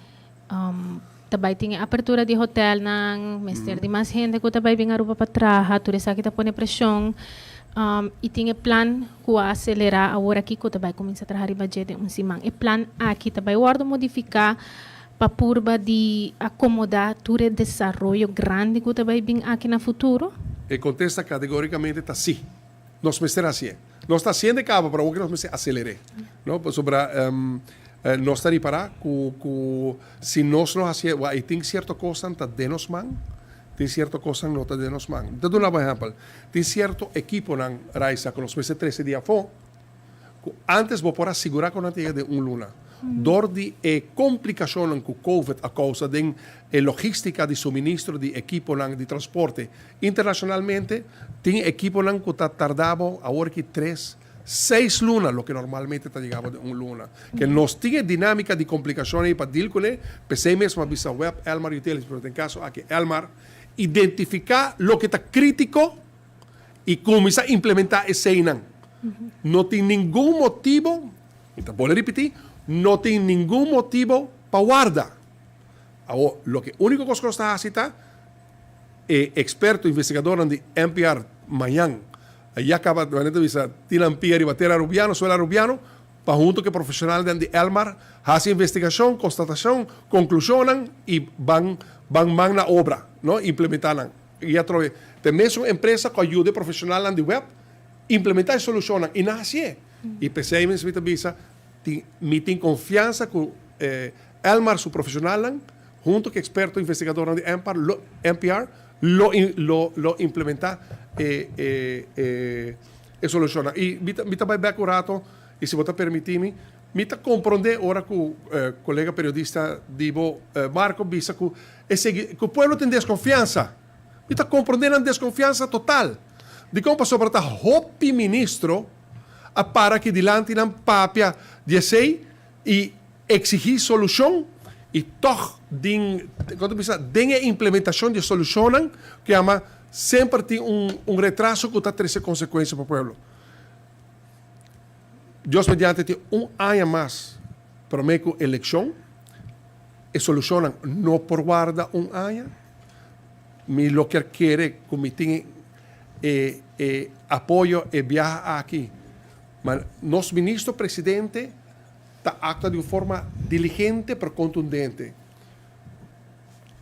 Ta bai tin e apertura di hotelnan, mester di mas hende ku ta bai bin Aruba pa traha, tur esaki ta pone preshon. I tin e plan ku a aselerá awor aki ku ta bai kuminsá traha riba dje den un siman. E plan aki ta bai wòrdu modifiká pa purba di akomodá tur e desaroyo grandi ku ta bai bin aki na futuro? E kontesta kategórikamente ta sí. Nos mester hasié. Nos ta hasiendo e kaba, pero awor ke nos mester aseler'é. No, pasobra nos ta ripará ku ku si nos no hasié, wak, i tin sierto kosnan ta den nos man, tin sierto kosnan no ta den nos man. Mi ta duna bo ehèmpel, tin sierto ekiponan, Raisa, ku nos mester trese di afó, ku ántes bo por a sigurá ku nan ta yega den un luna. Dor di e komplikashonnan ku Covid a kousa den e logístika di suministro di ekiponan di transporte internashonalmente, tin ekiponan ku ta tarda bo awor ki tres, seis luna, loke normalmente ta yega bo den un luna. Ke nos tin e dinámika di komplikashon ei pa dil kuné, p'esei mes mi a bisa web Elmar Utilities, pero den kaso aki Elmar, identifiká loke ta krítiko i kuminsá implementá eseinan. No tin ningun motibo, mi ta bolbe ripití, no tin ningun motibo pa warda. Awor, loke úniko kos ku nos ta hasi ta e eksperto investigadornan di NPR mañan ya kaba, manera ta bisa, tin nan pia riba tera Arubiano, suela Arubiano, pa hunto ku e profeshonalnan di Elmar hasi investigashon, konstatashon, konklushonnan i ban ban man na obra, no, implementá nan. I atrobe ta e mesun empresa ku a yuda e profeshonalnan di web implementá e solushonnan i nan hasié. I p'esei mes mi ta bisa, tin mi tin konfiansa ku Elmar su profeshonalnan hunto ku eksperto investigadornan di NPR lo NPR lo lo lo implementá e e e e solushonnan. I mi ta mi ta bai bèk un rato i si bo ta permití mi, mi ta komprondé ora ku kolega periodista di bo Marco bisa ku E sigui ku pueblo tin deskonfiansa. Mi ta komprondé nan deskonfiansa total. Dikon? Pasobra ta hopi ministro a para aki dilanti nan papia di esei i eksigí solushon i tòg den, kon ta bisa, den e implementashon di e solushonnan ku yama semper tin un un retraso ku ta trese konsekuensia pa pueblo. Dios mediante tin un aña mas promé ku elekshon. E solushonnan no por warda un aña. Mi lo kier kere ku mi tin e e apoyo e biaha aki. Ma nos ministro presidente ta aktua di un forma diligente pero kontundente.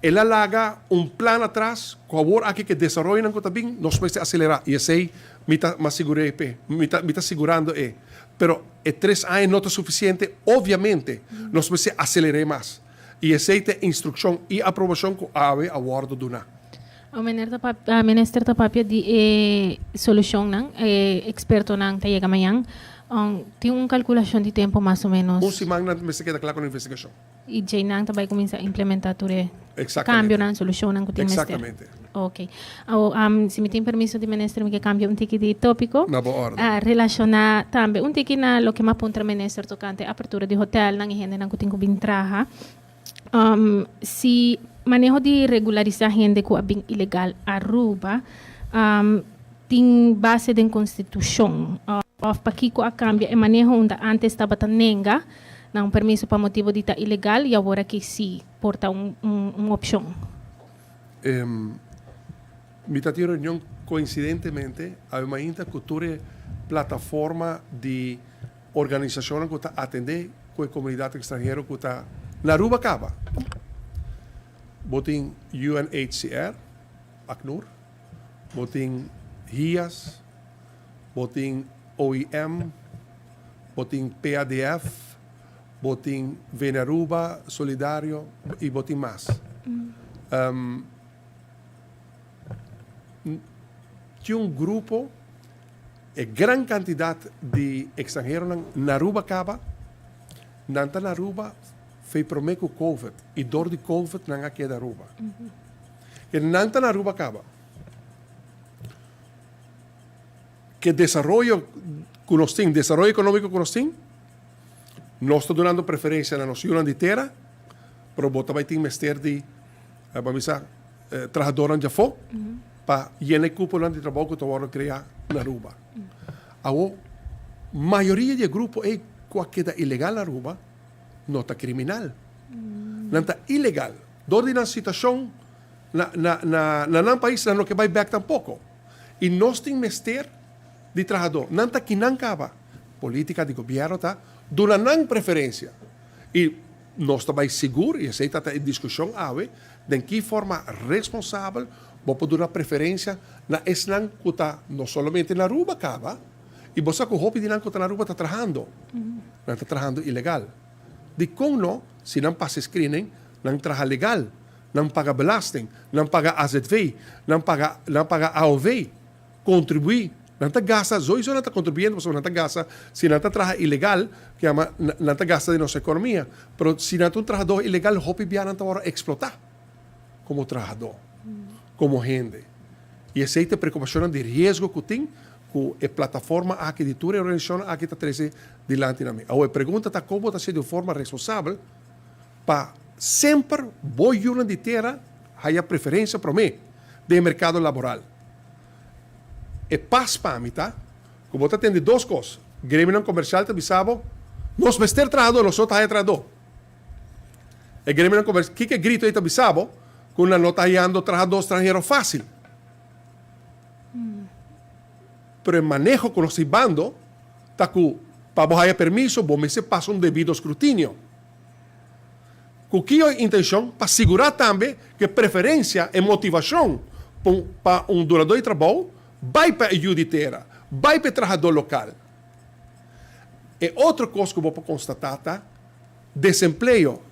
El a laga un plan atras ku awor aki ku e desaroyonan ku ta bin nos mester aselerá i esei mi ta mas sigur'é p'e, mi ta mi ta sigurando e. Pero e tres aña no ta sufisiente, obviamente nos mester aseler'é mas i esei ta e instrukshon i aprobashon ku awe a wòrdu duná. O Mener ta papia, Minister ta papia di e solushonnan, e ekspertonan ta yega mañan. Tin un kalkulashon di tempu mas o ménos? Un siman nan mester keda kla ku nan investigashon. I djei nan ta bai kuminsá implementá tur e kambionan, solushonnan ku tin mester. Exactamente. Ok. Awo, um, si mi tin permiso di minister, mi ke cambia un tiki di topico. Na bo orde. Ah, relaciona tambe un tiki na loke m'a puntra minister tocante apertura di hotelnan y hendenan cu tin cu bin traha. Um, si maneho di regularisa hende cu a bin ilegal Aruba, um, tin base den constitucion, of pakico a cambia e maneho unda antes tabata nenga nan un permiso pa motibo di ta ilegal y awor aki si por ta un, un, un opcion? Mi ta tin reunion coincidentemente awe mainta cu tur e plataforma di organisacionnan cu ta atende cu e comunidad extranhero cu ta na Aruba caba. Bo tin UNHCR, ACNUR, bo tin HIAS, bo tin OIM, bo tin PADF, bo tin Venearuba Solidario y bo tin mas. Tin un grupo, e gran cantidad di extranheronan na Aruba caba, nan ta na Aruba fei prome cu Covid y door di Covid nan a keda Aruba. Ke nan ta na Aruba caba. Ke desaroyo cu nos tin, desaroyo economico cu nos tin, Nos ta dunando preferencia na nos yunan di tera, pero bo ta bai tin mester di, ban bisa, trahadornan djafó pa yena e cuponan di trabou cu ta wordo crea na Aruba. Awo, mayoria di e grupo ey cu a keda ilegal na Aruba no ta criminal. Nan ta ilegal. Dor di nan situacion na na nan pais nan no ke bai bek tampoco. Y nos tin mester di trahadó. Nan ta kinan kaba. Polítika di gobièrnu ta duna nan preferensia. I nos ta bai sigur, i esei ta ta e diskushon awe, den ki forma responsabel bo por duna preferensia na esnan ku ta no solamente na Aruba kaba, i bo sa ku hopi di nan ku ta na Aruba ta trahando. Nan ta trahando ilegal. Dikon no, si nan pasa e screening, nan traha legal, nan paga belasting, nan paga azv, nan paga nan paga aov. Kontribuí. Nan ta gasta, soiso nan ta kontribuyendo pasobra nan ta gasta, si nan ta traha ilegal, ke yama nan ta gasta di nos ekonomia. Pero si nan ta un trahadó ilegal hopi bia nan ta wòrdu eksplotá komo trahadó, komo hende. I esei ta e preokupashonnan di riesgo ku tin ku e plataforma aki di tur e organisashonnan aki ta trese dilanti na mi. Awor e pregunta ta kon bo ta hasi di un forma responsabel pa semper bo yunan di tera haya preferensia promé den e merkado laboral. E pas pa mi ta ku bo ta tende dos kos, gremionan komersial ta bisa bo, nos mester trahadó, nos no ta haya trahadó. E gremionan komersial, kiko e grito ei ta bisa bo? Ku nan no ta hayando trahadó stranhero fásil. Pero e maneho ku nos ta hibando ta ku pa bo haya permiso bo mester pasa un debido skrutinio. Ku ki intenshon? Pa sigurá tambe ku e preferensia, e motivashon pa un dunadó di trabou bai pa e yu di tera, bai pa e trahadó lokal. E otro kos ku bo por konstatá ta desempleo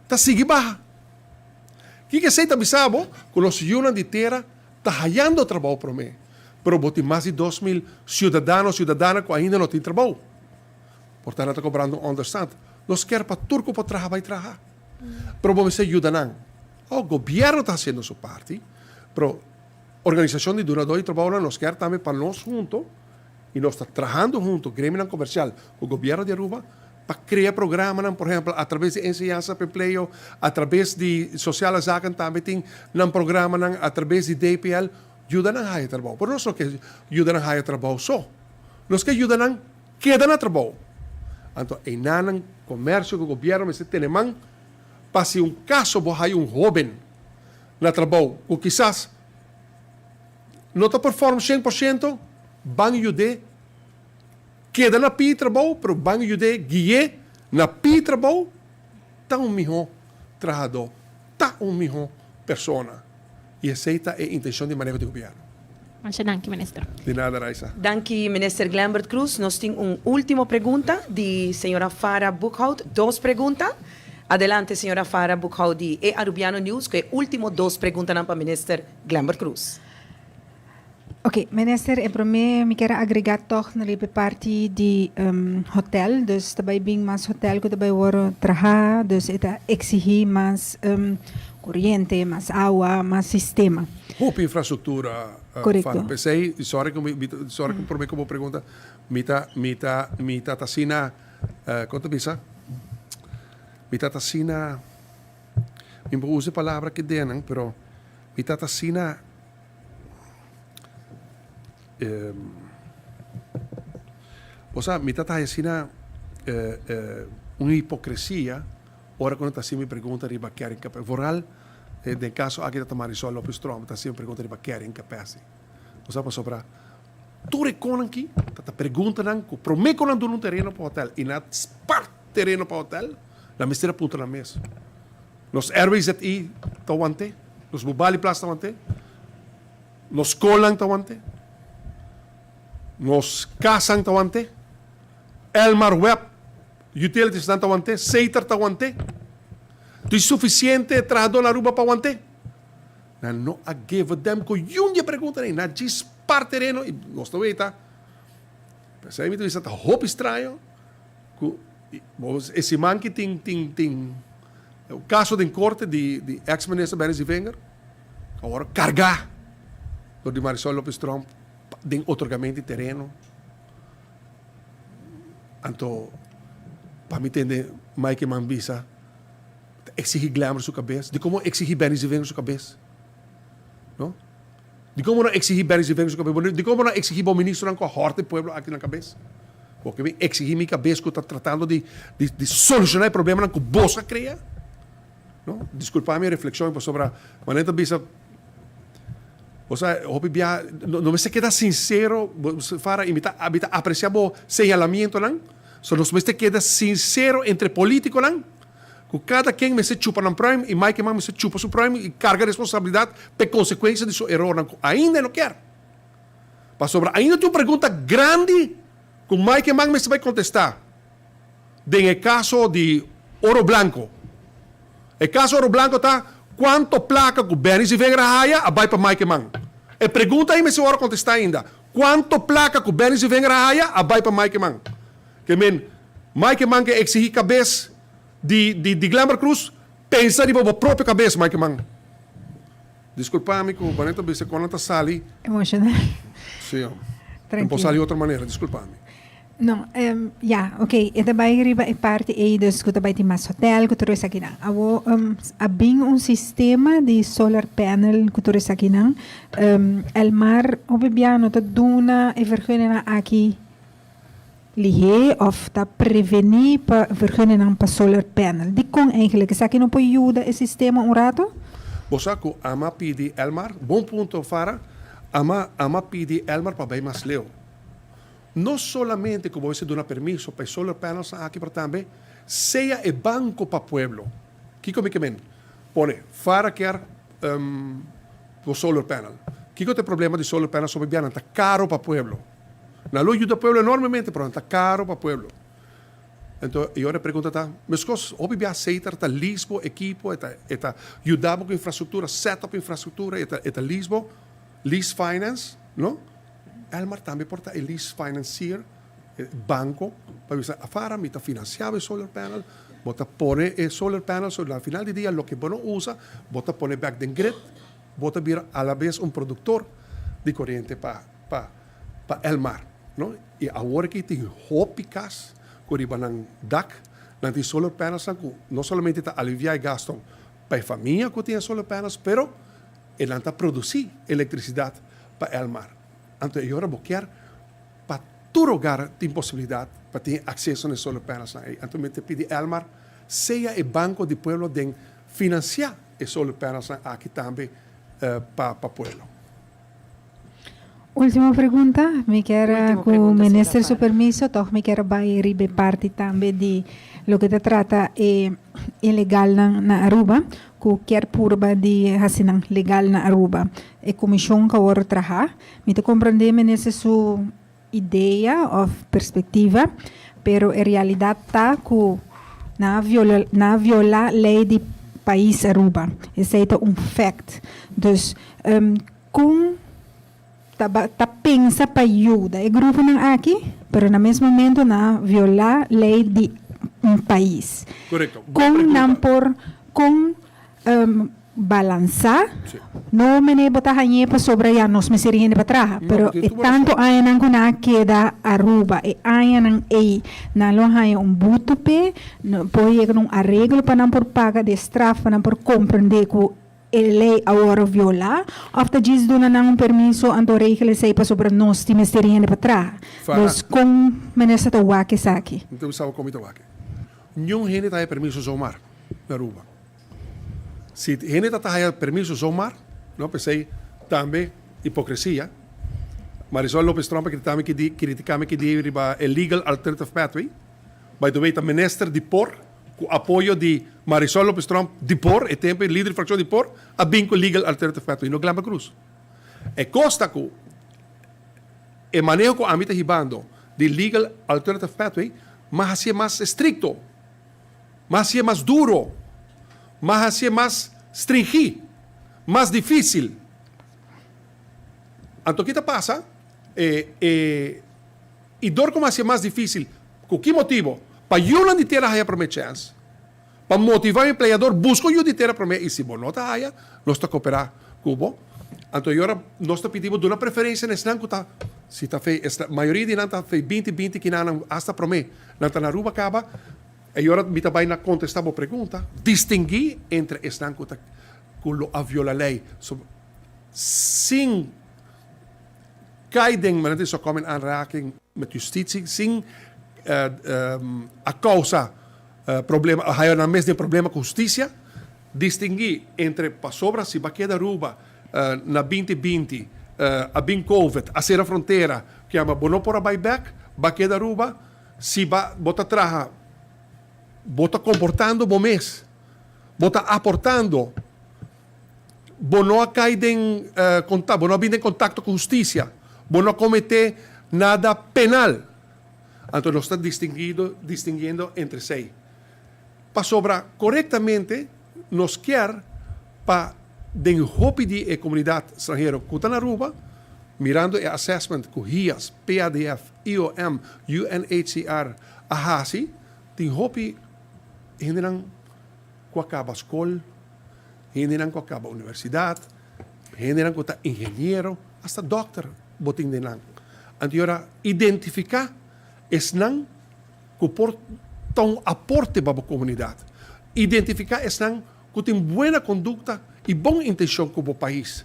ta sigui baha. Kiko esei ta bisa bo? Ku nos yunan di tera ta hayando trabou promé, pero bo tin mas di 2000 siudadano o siudadana ku ainda no tin trabou. Por ta nan ta kobrando un onderstand. Nos kier pa tur ku por traha bai traha. Pero bo mester yuda nan. Oh, gobierno ta hasiendo su parti, pero organisacion di dunador di trabounan nos kier tambe pa nos hunto, y nos ta trahando hunto, gremionan comercial cu gobierno di Aruba, pa crea programanan, por ehempel, a traves di enseñansa pa empleo, a traves di Sociale Zaken tambe tin nan programanan, a traves di DPL, yuda nan haya trabou. Pero nos no ke yuda nan haya trabou so. Nos ke yuda nan Keda na trabou. Anto einanan komersio ku gobièrnu mester tene man pa si un kaso bo haya un hóben na trabou ku kisas no ta perform 100%, ban yud'é keda na pidi trabou, pero ban yud'é gui'é na pidi trabou ta un mihó trahadó, ta un mihó persona. Y esey ta e intencion di maneho di gobierno. Masha danki, Minister. Di nada, Raisa. Danki, Minister Glenbert Croes. Nos tin un ultimo pregunta di señora Farah Boekhout. Dos pregunta. Adelante, señora Farah Boekhout di E Arubiano News cu e ultimo dos preguntanan pa Minister Glenbert Croes. Ok, Minister, e prome mi kier a agrega toch na riba e parti di hotel. Dus ta bay bin mas hotel cu ta bay worde traha, dus e ta exigi mas. Coriente, mas awa, mas sistema. Hopi infrastructura. Correcto. P'esey, sorry cu mi, sorry cu prome cu bo pregunta, mi ta, mi ta, mi ta ta asina, con ta bisa? Mi ta ta asina, mi por usa e palabra aki den, pero mi ta ta asina, bo sa, mi ta ta asina un hipocresia Ora ku nan ta hasi mi pregunta riba carrying capacity, vooral den kaso aki ta Marisol Lopez Tromp ta hasi mi pregunta riba carrying capacity. Bo sa pasobra tur e konan aki ta ta preguntanan ku prome ku nan duna un tereno pa hotel i nan a spart tereno pa hotel, nan mester a puntra nan mes. Nos RWZI ta want'é? Nos Bubali Plaza ta want'é? Nos skolnan ta want'é? Nos kasan ta want'é? Elmar Webb Utilities nan ta want'é, Setar ta want'é. Tin sufisiente trahadó na Aruba pa want'é? Nan no a give a damn ku yun di e preguntanan ei. Nan djis par tereno i nos ta weta. P'esei mi ta bisa ta hopi straño ku e siman ki tin tin tin kaso den korte di di eks minister Benny Zievinger awor kargá dor di Marisol Lopez Tromp den otorgamento di tereno. Anto pa mi tende Mike Eman bisa ta exigi Glamour su cabes. Di como exigi Benny Zevenger su cabes? No? Di como no exigi Benny Zevenger su cabes? Di como no exigi bo ministronan cu a horta e pueblo aki nan cabes? Bo ke bin exigi mi cabes cu ta tratando di di di soluciona e problemanan cu bos a crea? No? Disculpa mi reflexion pasobra manera ta bisa. Bo sa, hopi bia, no mester keda sincero, Farah, y mi ta, mi ta aprecia bo señalamientonan, so nos mester keda sincero entre politiconan, cu cada ken mester chupa nan pruim y Mike Eman mester chupa su pruim y carga responsabilidad p'e consecuencia di su erornan cu ainda e no kier. Pasobra ainda tin un pregunta grandi cu Mike Eman mester bay contesta den e caso di Oro Blanco. E caso Oro Blanco ta cuanto placa cu Benny Zievinger a haya a bay pa Mike Eman? E pregunta ahi mester worde contesta ainda. Cuanto placa cu Benny Zievinger a haya a bay pa Mike Eman? Ke men, Mike Eman ke exigi cabes di di di Glenbert Croes, pensa riba bo propio cabes Mike Eman. Disculpa mi cu Barney ta bisa con nan ta sali. Emocional. Si, hombre. Nan por sali otro manera, disculpa mi. No, ya, ok, e ta bai riba e parti ei dus ku ta bai tin mas hotel ku tur esakinan. Awor a bin un sistema di solar panel ku tur esakinan. Elmar hopi bia no ta duna e vergunningan aki lihé òf ta prevení pa vergunningan pa solar panel. Dikon eigenlijk? Esaki no por yuda e sistema un rato? Bo sa ku ama pidi Elmar, bon punto Farah, ama ama pidi Elmar pa bai mas leu. No solamente cu bo mester duna permiso pa e solar panels nan aki pero tambe sea e banco pa pueblo. Kico mi ke men? Pone Fara kier bo solar panel. Kico ta e problema di solar panels hopi bia nan ta caro pa pueblo. Nan lo yuda pueblo enormemente pero nan ta caro pa pueblo. Enton e ora e pregunta ta, mescos hopi bia Setar ta lease bo ekipo, e ta e ta yuda bo cu infrastructura, set up infrastructura, e ta e ta lease bo, lease finance, no? Elmar tambe por ta e lease financier, e banco, pa bisa afara mi ta financia bo e solar panel, bo ta pone e solar panel, so na final di dia loke bo no usa, bo ta pone bek den grid, bo ta bira alabes un productor di coriente pa pa pa Elmar, no? Y awor aki tin hopi cas cu riba nan dak nan tin solar panels nan cu no solamente ta alivia e gasto pa e famia cu tin e solar panels, pero E nan ta produci electricidad pa Elmar. Anto e ora bo kier pa tur hogar tin posibilidad pa tin acceso na e solar panels nan ey. Anto mi ta pidi Elmar sea e banco di pueblo den financia e solar panels nan aki tambe pa pa pueblo. Ultimo pregunta, mi kier cu minister su permiso toch mi kier bay riba e parti tambe di loke ta trata e ilegalnan na Aruba cu kier purba di haci nan legal na Aruba. E comision cu awor traha, mi ta comprende minister su idea of perspectiva, pero e realidad ta cu nan a viola, nan a viola ley di pais Aruba. Esey ta un fact. Dus Con ta ta pensa pa yuda e gruponan aki, pero na mes momento nan a viola ley di un pais. Correcto. Bon Con nan pregunta. por, con Balansá, no mene bo ta hañ'é pasobra ya nos mester hende pa traha, pero e tantu añanan ku nan a keda Aruba, e añanan ei nan lo haña un butu p'e, por yega na un areglo pa nan por paga di e straf, pa nan por komprendé ku e lei a wòrdu violá, òf ta djis duna nan un permiso anto regel esei pasobra nos tin mester hende pa traha. Dus kon minister ta wak esaki? Mi ta bisa bo kon mi ta wak e. Niun hende ta haña permiso zomaar na Aruba. Si hende ta ta haya permiso zomaar, no, p'esei tambe hipocresia. Marisol Lopez Tromp a critica mi ki di, critica mi ki di riba e legal alternative pathway. By the way, ta minister di por, cu apoyo di Marisol Lopez Tromp di por, e tempo e lider di fraccion di por, a bin cu legal alternative pathway, no Glenbah Cruz. E cos ta cu e maneho cu ami ta hibando di legal alternative pathway, mas hacié mas estricto. Mas hacié mas duro, mas hacié mas stringí, mas difícil. Anto ki ta pasa? E, e, i dor ku hacié mas difícil, ku ki motibo? Pa yunan di tera haya promé chèns, pa motivá e empleador buska un yu di tera promé, i si bo no ta haya, nos ta koperá ku bo. Anto e ora nos ta pidi bo duna preferensia na esnan ku ta, si ta fe, esnan, mayoria di nan ta fe binti binti kinanan asta promé nan ta na Aruba kaba. E ora mi ta bai na kontestá bo pregunta, distinguí entre esnan ku ta ku lo a viola lei so sin kai den manera di so kom in aanraking met justitie, sin a kousa problema, a haya nan mes den problema ku hustisia. Distinguí entre pasobra si bo a keda Aruba na binti binti a bin covid, a sera frontera, kiamba bo no por a bai bèk, bo a keda Aruba. Si ba bo ta traha, bo ta komportando bo mes, bo ta aportando, bo no a kai den kontak, bo no a bin den kontakto ku hustisia, bo no a kometé nada penal. Anto nos ta distinguido, distinguiendo entre esei. Pasobra korektamente nos kier pa den hopi di e komunidat stranhero ku ta na Aruba, mirando e assessment ku HIAS, PADF, IOM, UNHCR a hasi, tin hopi hendenan ku a kaba skol, hendenan ku a kaba universidat, hendenan ku ta ingeniero, asta dòkter bo tin den nan. Anto i ora identifiká esnan ku por ta un aporte pa bo komunidat. Identifiká esnan ku tin buena kondukta i bon intenshon ku bo pais.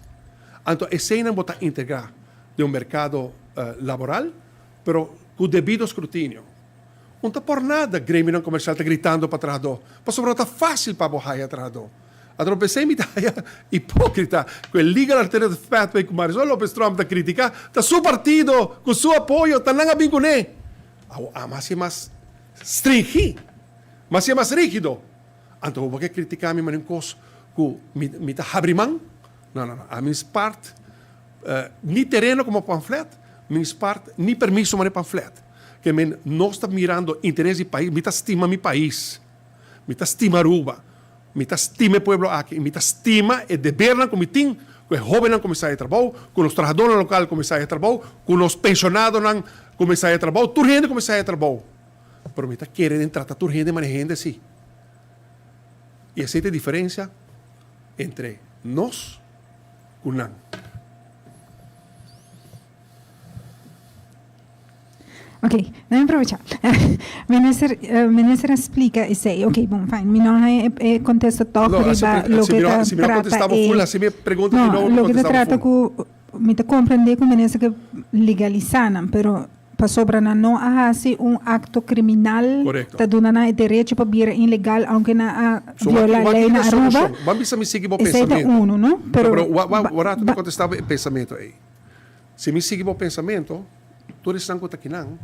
Anto eseinan bo ta integrá den un merkado laboral, pero ku debido skrutinio. Un ta por nada gremionan komersial ta gritando pa trahadó, pasobra no ta fásil pa bo haya trahadó. Anto no p'esei mi ta haya hipókrita ku e Legal Alternative Pathway ku Marisol Lopez Tromp ta kritiká, ta su partido ku su apoyo ta nan a bin kuné. Awo a mas i mas stringí, mas i mas rígido. Anto bo ke kritiká mi manera un kos ku mi mi ta habri man? No, no, no. Ami spart ni tereno komo pamflet, mi spart ni permiso manera pamflet. Ke men nos ta mirando interes di pais, mi ta stima mi pais, mi ta stima Aruba, mi ta stima e pueblo aki i mi ta stima e debernan ku mi tin ku e hóbennan kuminsá e trabou, ku nos trahadónan lokal kuminsá e trabou, ku nos penshonadonan kuminsá e trabou, tur hende kuminsá e trabou. Pero mi ta kere den trata tur hende manera hende si. I esei ta e diferensia entre nos ku nan. Ok, nan mi probecha. Minister, minister a splika esei. Ok, bon, fijn. Mi no haña e, e kontesta tòg No, riba si, loke mi no, ta si mi no trata kontestá bo e full, hasi mi pregunta di No, nobo, mi loke ta kontestá bo trata full. ku mi ta komprendé ku minister ke legalisá nan, pero Pasobra nan no a hasi un akto kriminal Korekto. ta duna nan e derecho pa bira inlegal aunke nan a So wak viola wak lei di na e Aruba. solushon. Ban bisa mi sigui bo Esei ta pensamentu. unu, no? No, Pero pero wa wa ba wa rato mi ba kontestá bo e pensamentu ei. Si mi sigui bo pensamentu, tur esnan ku ta kinan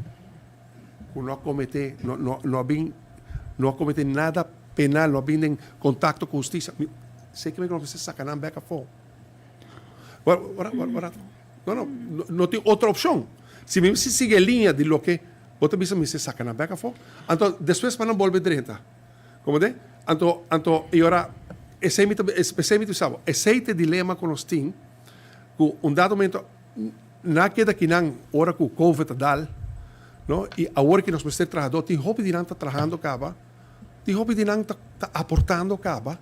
ku no a kometé no no no a bin no a kometé nada penal, no a bin den kontakto ku hustisia, mi seki mi ku no mester saka nan bèk afó. Wa wa wa wa rato. No, no, no tin otro opshon. Si mi mester sigui e liña di loke bo ta bisa, mi mester saka nan bek afó. Anto despues pa nan bolbe drenta. Komprende? Anto, anto e ora esei mi ta, esei mi ta bisa bo. Esei ta e dilema ku nos tin, ku un dado momento nan a keda akinan ora ku covid a dal, no, i awor ki nos mester trahadó, tin hopi di nan ta trahando kaba, tin hopi di nan ta ta aportando kaba.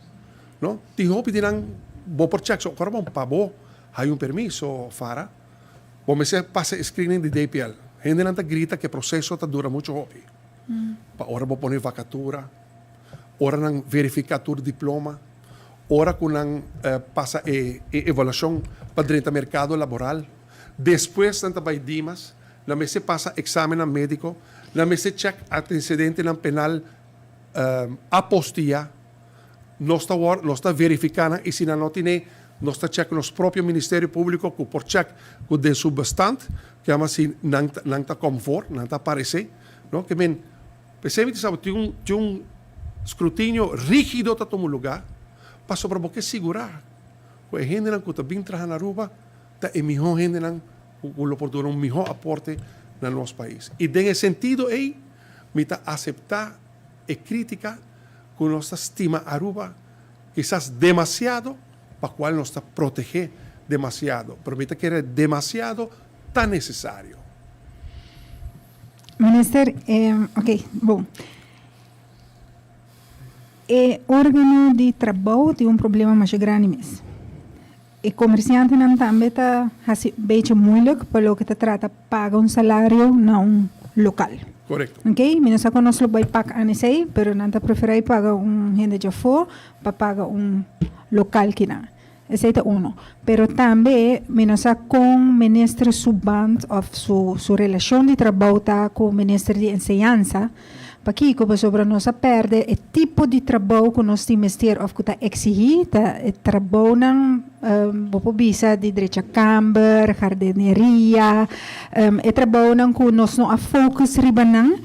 No? Tin hopi di nan bo por check so ora bon pa bo hay un permiso Fara bo mester pasa e screening di DPL. Hendenan ta grita ku e proseso ta dura mucho hopi. Pa ora bo pone vakatura, ora nan verifiká tur diploma, ora ku nan pasa e evaluashon pa drenta merkado laboral, despues nan ta bai Dimas, nan mester pasa eksamennan médiko, nan mester chèk antesedentenan penal apostiyá. Nos ta wòrdu, nos ta verifiká nan i si nan no tine, nos ta chèk nos propio Ministerio Públiko ku por chèk ku den su bestand, ke ama si nan nan ta kòm voor, nan ta aparesé, no? Ke men, p'esei mi ta sa bo tin un tin un skrutinio rígido ta tuma lugá pasobra bo ke sigurá ku e hendenan ku ta bin traha na Aruba ta e mihó hendenan ku ku lo por duna un mihó aporte na nos pais. I den e sentido ei mi ta aseptá e krítika ku nos ta stima Aruba kisas demasiado pa kual nos ta protegé demasiado, pero mi ta kere demasiado ta nesesario. Minister, ok, bon. E organo di trabou tin un problema masha grandi mes. E komersiantenan tambe ta hasi bechi moeilijk pa loke ta trata paga un salario na un lokal. Korekto. Ok, mi no sa kon nos lo bai pak an esei, pero nan ta preferá i paga un hende djafó pa paga un lokal kinan. Esei ta uno. Pero tambe mi no sa kon minister su band òf su su relashon di trabou ta ku minister di enseñansa. Pakiko? Pasobra nos a pèrdè e tipo di trabou ku nos tin mester òf ku ta eksigí, ta e trabounan, bo por bisa di drecha kamber, hardineria, e trabounan ku nos no a focus riba nan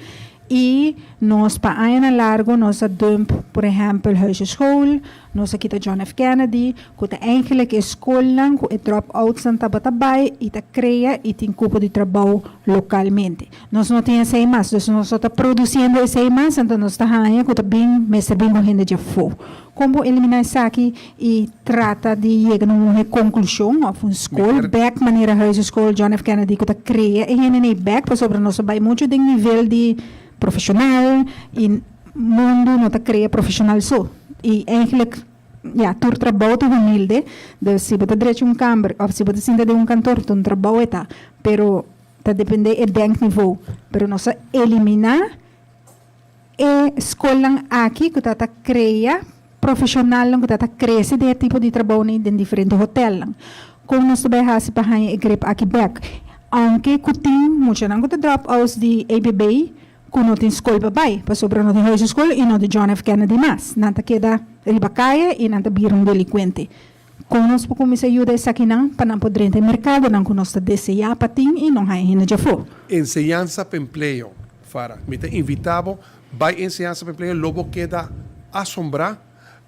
i nos pa añanan largu nos a dump por ehèmpel Huisjeschool, Nos a kita John F. Kennedy, ku ta eigenlijk e skolnan ku e drop-outsnan tabata bai i ta krea i tin kupo di trabou lokalmente. Nos no tin esei mas, dus nos no ta produsiendo esei mas, anto nos ta haña ku ta bin mester bin ku hende djafó. Kon bo eliminá esaki i trata di yega na un konklushon òf un skol bèk manera Huizeschool John F. Kennedy ku ta krea e hendenan ei bèk pasobra nos a bai muchu den nivel di profeshonal i Mundu no ta krea profeshonal so. I eigenlijk, ya, tur trabou ta humilde. Dus si bo ta drecha un kamber òf si bo ta sinta den un kantor, ta un trabou e ta. Pero ta dependé e denkniveau. Pero nos a eliminá e skolnan aki ku ta ta krea profeshonalnan ku ta ta krese den e tipo di trabounan den diferente hotelnan. Kon nos ta bai hasi pa haña e grip aki bèk? Aunke ku tin muchanan ku ta drop outs di EBB, ku no tin skol pa bai, pasobra no tin huiseschool i no tin John F. Kennedy mas. Nan ta keda riba kaya i nan ta bira un delinkuente. Kon nos por kuminsá yuda esakinan pa nan por drenta e merkadonan ku nos ta deseá pa tin i no haña hende djafó? Enseñansa pa empleo, Farah. Mi ta invitá bo bai Enseñansa pa Empleo, lo bo keda asombrá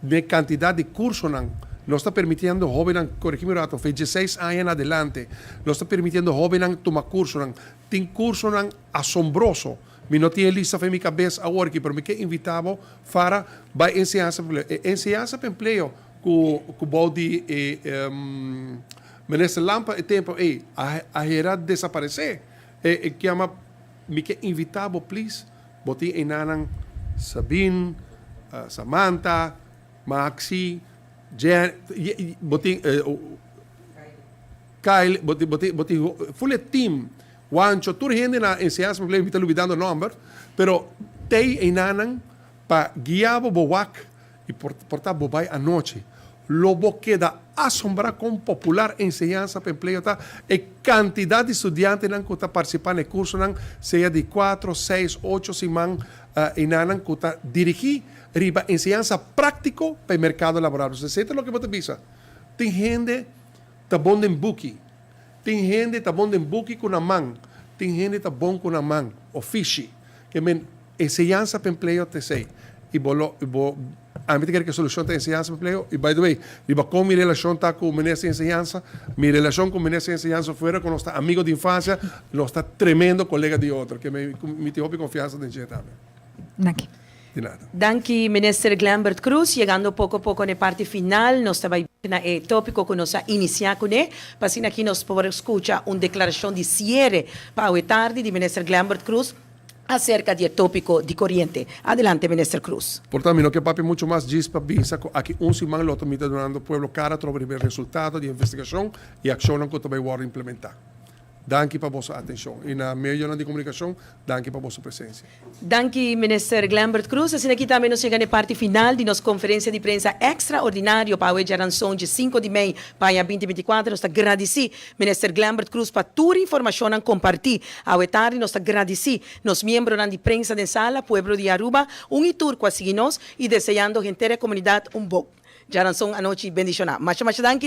den e kantidat di kursonan. Nos ta permitiendo hóbennan, koregí mi un rato, fe dieseis aña en adelante, nos ta permitiendo hóbennan tuma kursonan. Tin kursonan asombroso. Mi no tin e lista fen mi kabes awor aki, pero mi ke invitá bo, Farah, bai Enseñansa pa Empleo. E Enseñansa pa Empleo ku ku bou di e Minister Lampe e tempu ei a a hera desaparesé. E e kiama mi ke invitá bo please, bo tin einanan Sabine, Samantha, Maxi, Jen, bo tin Kyle, bo tin, bo tin, bo tin full e team, Wancho, tur hende na enseñansa pa mi ta lubidando nomber, pero tei einanan pa guia bo bo wak y por por ta bo bai anochi. Lo bo keda asombra kon popular enseñansa pa empleo ta, e cantidad di studiantenan cu ta participa na e cursonan, sea di cuatro, seis, ocho siman, einanan cu ta dirigi riba enseñansa practico pa e mercado laboral. Pasobra esey ta loke bo ta bisa, tin hende Ta bon den buki. Tin hende ta bon den buki ku nan man. Tin hende ta bon ku nan man. Ofishi. Ke men, enseñansa pa empleo ta esei. I bo lo, i bo, ami ta kere ku e solushon ta enseñansa pa empleo. I by the way, riba kon mi relashon ta ku minister di enseñansa, mi relashon ku minister di enseñansa fuera ku nos ta amigo di infansia, nos ta tremendo kolega di otro. Ke men, mi tin hopi konfiansa den dje tambe. Danki. Di nada. Danki Minister Glenbert Croes. Yegando poco poco n'e parti final, nos ta bay na e topico cu nos a inicia cune, pa asina aki nos por scucha un declaracion di ciere pa awe tardi di Minister Glenbert Croes. acerca di e topico di coriente. Adelante, Minister Croes. Por tanto, mi no ke papia mucho mas djis pa bisa ku aki un siman lo ta mi ta dunando pueblo kara trobe riba e resultado di investigashon i akshonnan ku ta bai wòrdu implementá. Danki pa boso atenshon i na medionan di komunikashon, danki pa boso presensia. Danki Minister Glenbert Croes. Asina aki tambe nos yega na e parti final di nos conferencia di prensa extraordinario pa awe djaranson dje 5 di mei pa aña 2024. Nos ta gradici Minister Glenbert Croes pa tur informacionnan comparti awe tardi. Nos ta gradici nos miembronan di prensa den sala, pueblo di Aruba, un y tur cu a sigui nos y deseando henter e comunidad un bon djaranson anochi bendiciona. Masha masha danki.